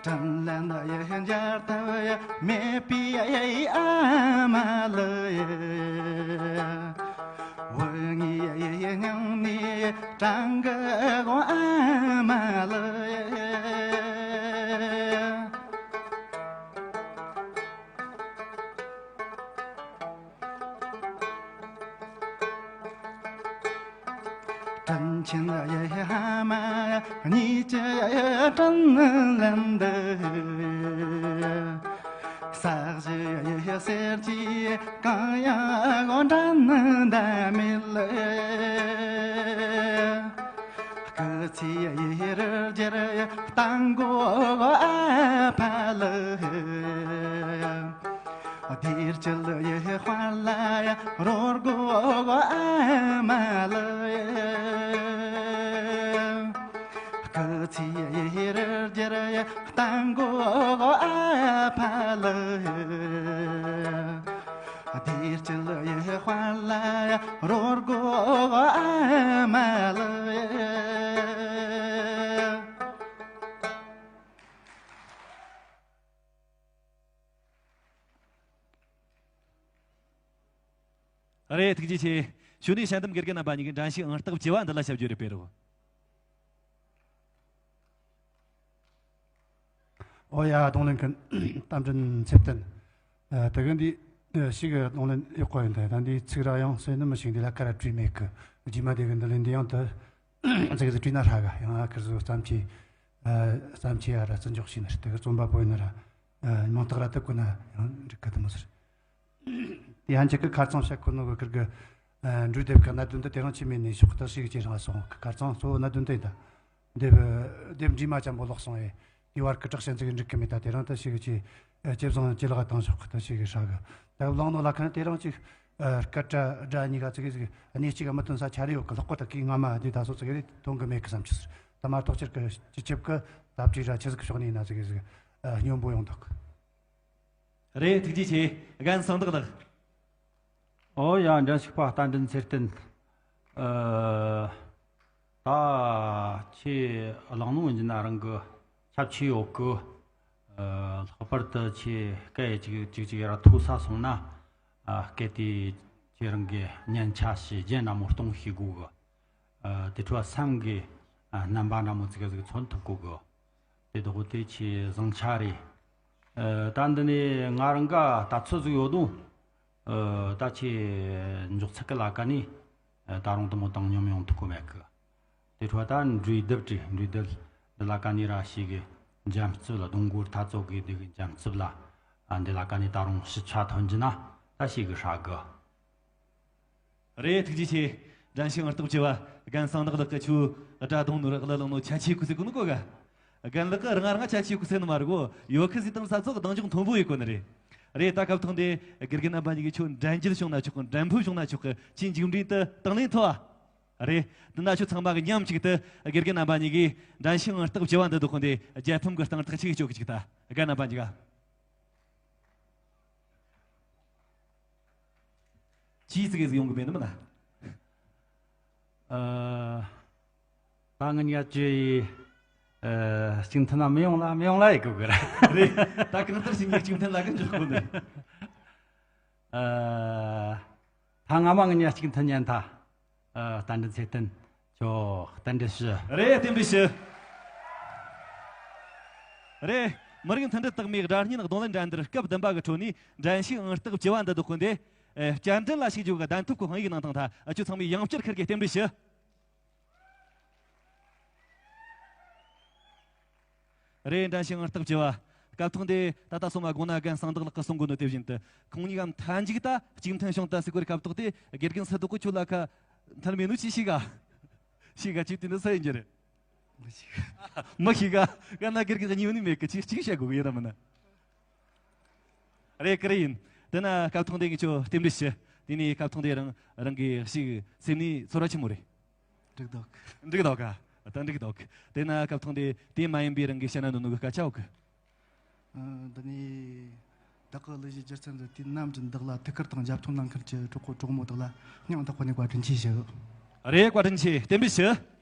དྲིན་ལན་ཡ་འཇལ་ཐབས་ཡ་མེད་པའི་ཨ་མ་ལ། བུ་ངའི་སྙིང་ནས་དྲན་གི་ཨ་མ་ལ། དྲིན་ཆེན་ཡེ་ཧ་མ་གཉིས་ཀྱི་དྲིན་ལན་འདི། ས་གཞི་ཡེ་གསེར་གྱི་གང་ཡང་འགྲན་ཟླ་མེད་ལ། སྐུ་ཚེ་ཡི་རི་རྒྱལ་བརྟན་གོ་ཨ་ཕ་ལ། བདེ་སྐྱིད་ཡི་དཔལ་ལ་རོལ་གོ་ཨ་མ་ལ། སྐུ་ཚེ་ཡི་རི་རྒྱལ་བརྟན་གོ་ཨ་ཕ་ལ། བདེ་སྐྱིད་ཡི་དཔལ་ལ་རོལ་གོ་ཨ་མ་ལ། རེད། ཐུགས་རྗེ་ཆེ། གཞུག་ནས་ཞལ་འདེམས་དགེ་རྒན་རྣམ་པ་གཉིས་ཀྱིས་འགྲན་ཞུགས་ཨང་རྟགས་བཅུ་བ་འདི་ལ་ཞབས་ཞུ་རེ་སྤེལ་རོགས། ཨོ་ཡ། རྡུང་ལེན་མཁན་རྟ་མགྲིན་ཚེ་བརྟན། ཨ། དེ་གི་འདི་ཨ་ཞིག་རྡུང་ལེན་ཡག་པོ་ཡིན་ད། ད་འདི་ཚིག་ར་ཡང་སོ་ནི་མི་ཤེས། འདི་ལ་ཀ་ར་བྲིས་མེད་གི། རྗེས་མ་དེ་གི་འདི་ལེན་འདི་ཡང་དུ་ཚིག་ཟིག་བྲིས་ན་ཧྲ་ག། ཡང་ཨ་ཁུར་ཟོ་བརྩམས་ཆོས། ཨ། བརྩམས་ཆོས་ཨ་ར་བརྩི་འཇོག་བྱས་ནི་རེད། དེ་གི་རྩོམ་པ་པོ་ཡིན་ན་ར། ཨ། མིང་རྟགས་ར་དེ་བཀོད་ན་ཡང་འགྲིག་གི་དེ་མོ་ཟེར། དེ་ཡང་ཁྱེད་ཀྱི་ཁ་རྩང་བཤད་ཁོ་ནོ་གི་ཁུར་གི། ཨ། འགྲོས་སྡེབ་ཀྱི་གནད་དོན་དེ་དེ་རིང་ཆི་མེད་ནས་ཤོག་ཁུ་ཐག་ཞིག་ཅེ་རང་སོང་། ཁ་རྩང་གཙོ་བོ་གནད་དོན་དེ་ཡིན་ད། སྡེབ་སྡེབ་འདྲེས་མ་ཅན་པོ་ལོག་སོང་ཨེ། དེ་བར་གི་དྲག་ཞན་ཅིག་འགྲིག་གི་མེད་ད། དེ་རིང་ད་ཞིག་ཅེ་ཇེ་བཟང་ཇེ་ལེགས་བཏང་ཤོག་ཁུ་ཐག་ཞིག་ཧྲ་གི། ད་བླངས་ནོ་ལ་ཁ་ན་དེ་རིང་ཅིག་ཨ། སྐད་སྒྲ་སྒྲ་གཉིས་ཀ་ཙིག་གེ་ཟིག་གནས་གཅིག་ག་མི་ཐོན་ས་ཆ་རེ་ཡོད་གི། ལྷག་པར་ད་གི་སྔ་མ་འདི་ད་སོ་ཙིག་རེ་ཐོན་གི་མེད་གི་བསམ་ཆི་ཟེར། ད་མ་གཏོགས་ཁྱེད་ཀྱི་སྤྱི་ཁྱབ་གི་ད་བྲིས་ར་ཆི་ཟིག་གི་ཕྱོགས་ནས་ཡིན་ན་ཙིག་གེ་ཟིག་ཨ། སྙོམས་པོ་ཡོང་འདུག་རེད། ཐུགས་རྗེ་ཆེ། རྒན་གསང་བདག་ལགས། ཨོ་ཡ། འགྲན་ཞུགས་པ་རྟ་མགྲིན་ཚེ་བརྟན། ཨ། ད་ཁྱེད་གླེང་ནོ་ཡིན་ན་རང་གི་ཁྱབ་ཆེ་ཡོད་གི། ཨ། ལྷག་པར་དུ་ཁྱེད་སྐད་ཅིག་ཅིག་ཅིག་ཡར་མཐོ་ས་སོང་ན། ཨ། སྐད་དེ་ཁྱེད་རང་གི་སྙན་ཆ་ཞིག་རྒྱན་ན་མོ་གཏོང་ཤེས་དགོས་གི། ཨ། དེ་འཕྲོ་སེམས་ཀྱི། ཨ། རྣམ་པ་འདྲ་མོ་ཙིག་གེ་ཟིག་མཚོན་ཐུབ་གོ་གི། དེ་དག་དེ་ཆེས་བཟང་ཆ་རེད། ཨ། ད་འདི་ནས་ང་རང་ག་ལྟ་ཚུལ་ཟིག་ཡོད་དོ། ཨ། ད་ཆེས་འཇོག་ཚིག་གི་ལ་ཀ་ནས། ཨ། ད་རུང་དུ་མོ་བཏང་སྙོམས་ཡོང་ཐུབ་གོ་མེད་གི། དེ་འཕྲོ་ད་འགྲོས་སྡེབ་བྲིས། འགྲོས་སྡེབ་འདི་ལ་ཀ་ནས་ར་ཞིག་གི་འཇམ་རྩུབ་ལ། རྡུང་གོ་ཐ་ཚོ་གི་འདི་གི་འཇམ་རྩུབ་ལ། ཨ། འདི་ལ་ཀ་ནས་ད་རུང་ཞིབ་ཆ་ཐོན་རྒྱུ་ན་ད་ཞིག་གི་ཧྲ་གི། རེད། ཐུགས་རྗེ་ཆེ། འགྲན་ཞུགས་ཨང་རྟགས་བཅུ་བ་རྒན་གསང་བདག་ལགས་ཀྱིས་ཁྱོད་སྒྲ་རྡུང་ནོ་ར་གླུ་བླངས་ནོ་ཆ་ཆེ་གི་ཟེར་གོ་ནོ་གོ་ག། རྒན་ལགས་ཀྱིས་རང་རང་ཆ་ཆེ་གི་ཟེར་ནི་མ་རེད་གོ། ཡོད་གི་ཟེར་དང་ས་ཚོགས་གདེང་འཇོག་མཐོན་པོ་ཡོད་གོ་ནི་རེད། རེད། ད་སྐབས་ཐོག་འདི་དགེ་རྒན་རྣམ་པ་གཉིས་ཀྱིས་ཁྱོད་འགྲན་རྒྱལ་བྱུང་ན་ཆོག་གི། འགྲན་ཕུད་བྱུང་ན་ཆོག་གི། ཁྱོད་མཇུག་འབྲས་དེ་དང་ལེན་ཐོབ་ཨ། རེད། འདི་ན་ཁྱོད་ཚང་མ་གིས་མཉམ་གཅིག་ཏུ་དགེ་རྒན་རྣམ་པ་གཉིས་ཀྱིས་འགྲན་ཞུགས་ཨང་རྟགས་བཅུ་བ་འདི་དུ་ཁོ་འདི་རྒྱལ་ཕམ་གི་སྟེང་ཐག་ཆིག་གཅོད་གི་ཅིག་ད་རྒན་རྣམ་པ་གཉིས་ཀ། ཅི་ཟིག་གི་ཟིག་ཡོང་གི་མེད་ནི་མིན་ན། ཨ། ད་ངི་གཉིས་ཀ་ཅི་ཡི། ཨ། གཅིག་མཐུན་ན་མི་ཡོང་ལ་མི་ཡོང་ལ་ཡི་གི་གི་ར། རེད། ད་གང་ལྟར་ཞིག་གཉིས་གཅིག་མཐུན་ལ་གི་འཇོག་གོ་ནི། ཨ། ད་སྔ་མ་ངི་གཉིས་ཀ་གཅིག་མཐུན་ཉན་ཐ། ཨ། རྟ་མགྲིན་ཚེ་བརྟན། ཁྱོད་རྟེན་འབྲེལ་ཞུ། རེད། རྟེན་འབྲེལ་ཞུ། རེད། མི་རིགས་མཐུན་སྒྲིལ་རྟགས་མའི་སྒྲ་སྙན་རྡུང་ལེན་འགྲན་བསྡུར་སྐབས་བདུན་པ་གི་ཁྲོད་ནས་འགྲན་ཞུགས་ཨང་རྟགས་བཅུ་བ་འདི་བདོག་གོ་འདི། ཨེ། བསྐྱར་འགྲན་ལ་ཞུགས་རྒྱུ་གི་གདན་ཐོབ་གི་དཔང་ཡིག་གནང་དང་ཐ། ཨ། ཁྱོད་ཚང་མས་ཡང་བསྐྱར་ཁུར་གི་རྟེན་འབྲེལ་ཞུ། རེད། འགྲན་ཞུགས་ཨང་རྟགས་བཅུ་བ། སྐབས་ཐོག་འདི་ད་ལྟ་སོ་མ་དགོངས་ན་རྒན་གསང་བདག་ལགས་ཀྱིས་གསུང་གོ་ནོ་དེ་བཞིན་དུ། ཁོང་གཉིས་ཀ་མཐའ་མཇུག་ད་གཅིག་མཐུན་བྱུང་ད་ཟེར་གོ་རེ། སྐབས་ཐོག་དེ་དགེ་རྒན་སུ་དོག་གི་ཁྱོད་ལ་ཁ་མཐུན་མེད་ནོ་ཅི་ཤེས་ག་ཤེས་ག་ཅི་དེ་ནི་སུ་ཡིན་རྒྱུ་རེད། མི་ཤེས་ག་མི་ཤེས་ག་ག་ན་དགེ་རྒན་གཉིས་ནི་མེད་གི། ཅི་ཅི་བཤད་དགོས་གི་ཡོད་ན་མིན་ན། རེད་གི་རེད་ཡིན། དེ་ན་སྐབས་ཐོག་འདི་ངས་ཁྱོད་རྟེན་འབྲེལ་ཞུ། དེ་ནས་སྐབས་ཐོག་འདི་རང་རང་གི་ཞིག་སེམས་ནས་ཚོར་བ་ཆེན་མོ་རེད། འགྲིག་འདུག་འགྲིག་འདུག་ག་ད་འགྲིག་འདུག་དེ་ན་སྐབས་ཐོག་འདི་དེ་མ་ཡིན་པའི་རང་གི་བཤད་ན་འདོད་ནོ་གི་སྐད་ཆ་ཡོད་གི། ཨ། འདི་ནས་བདག་གི་གླུ་གཞས་སྒྱུ་རྩལ་འདི་དུས་ནམ་རྒྱུན་བདག་ལ་ཐུགས་ཁུར་དང་རྒྱབ་སྐྱོར་གནང་མཁན་གྱི་གྲོགས་པོ་གྲོགས་མོ་དག་ལ་སྙིང་ཐག་པ་ནས་བཀའ་དྲིན་ཆེ་ཞུ། རེད། བཀའ་དྲིན་ཆེ། རྟེན་འབྲེལ་ཞུ།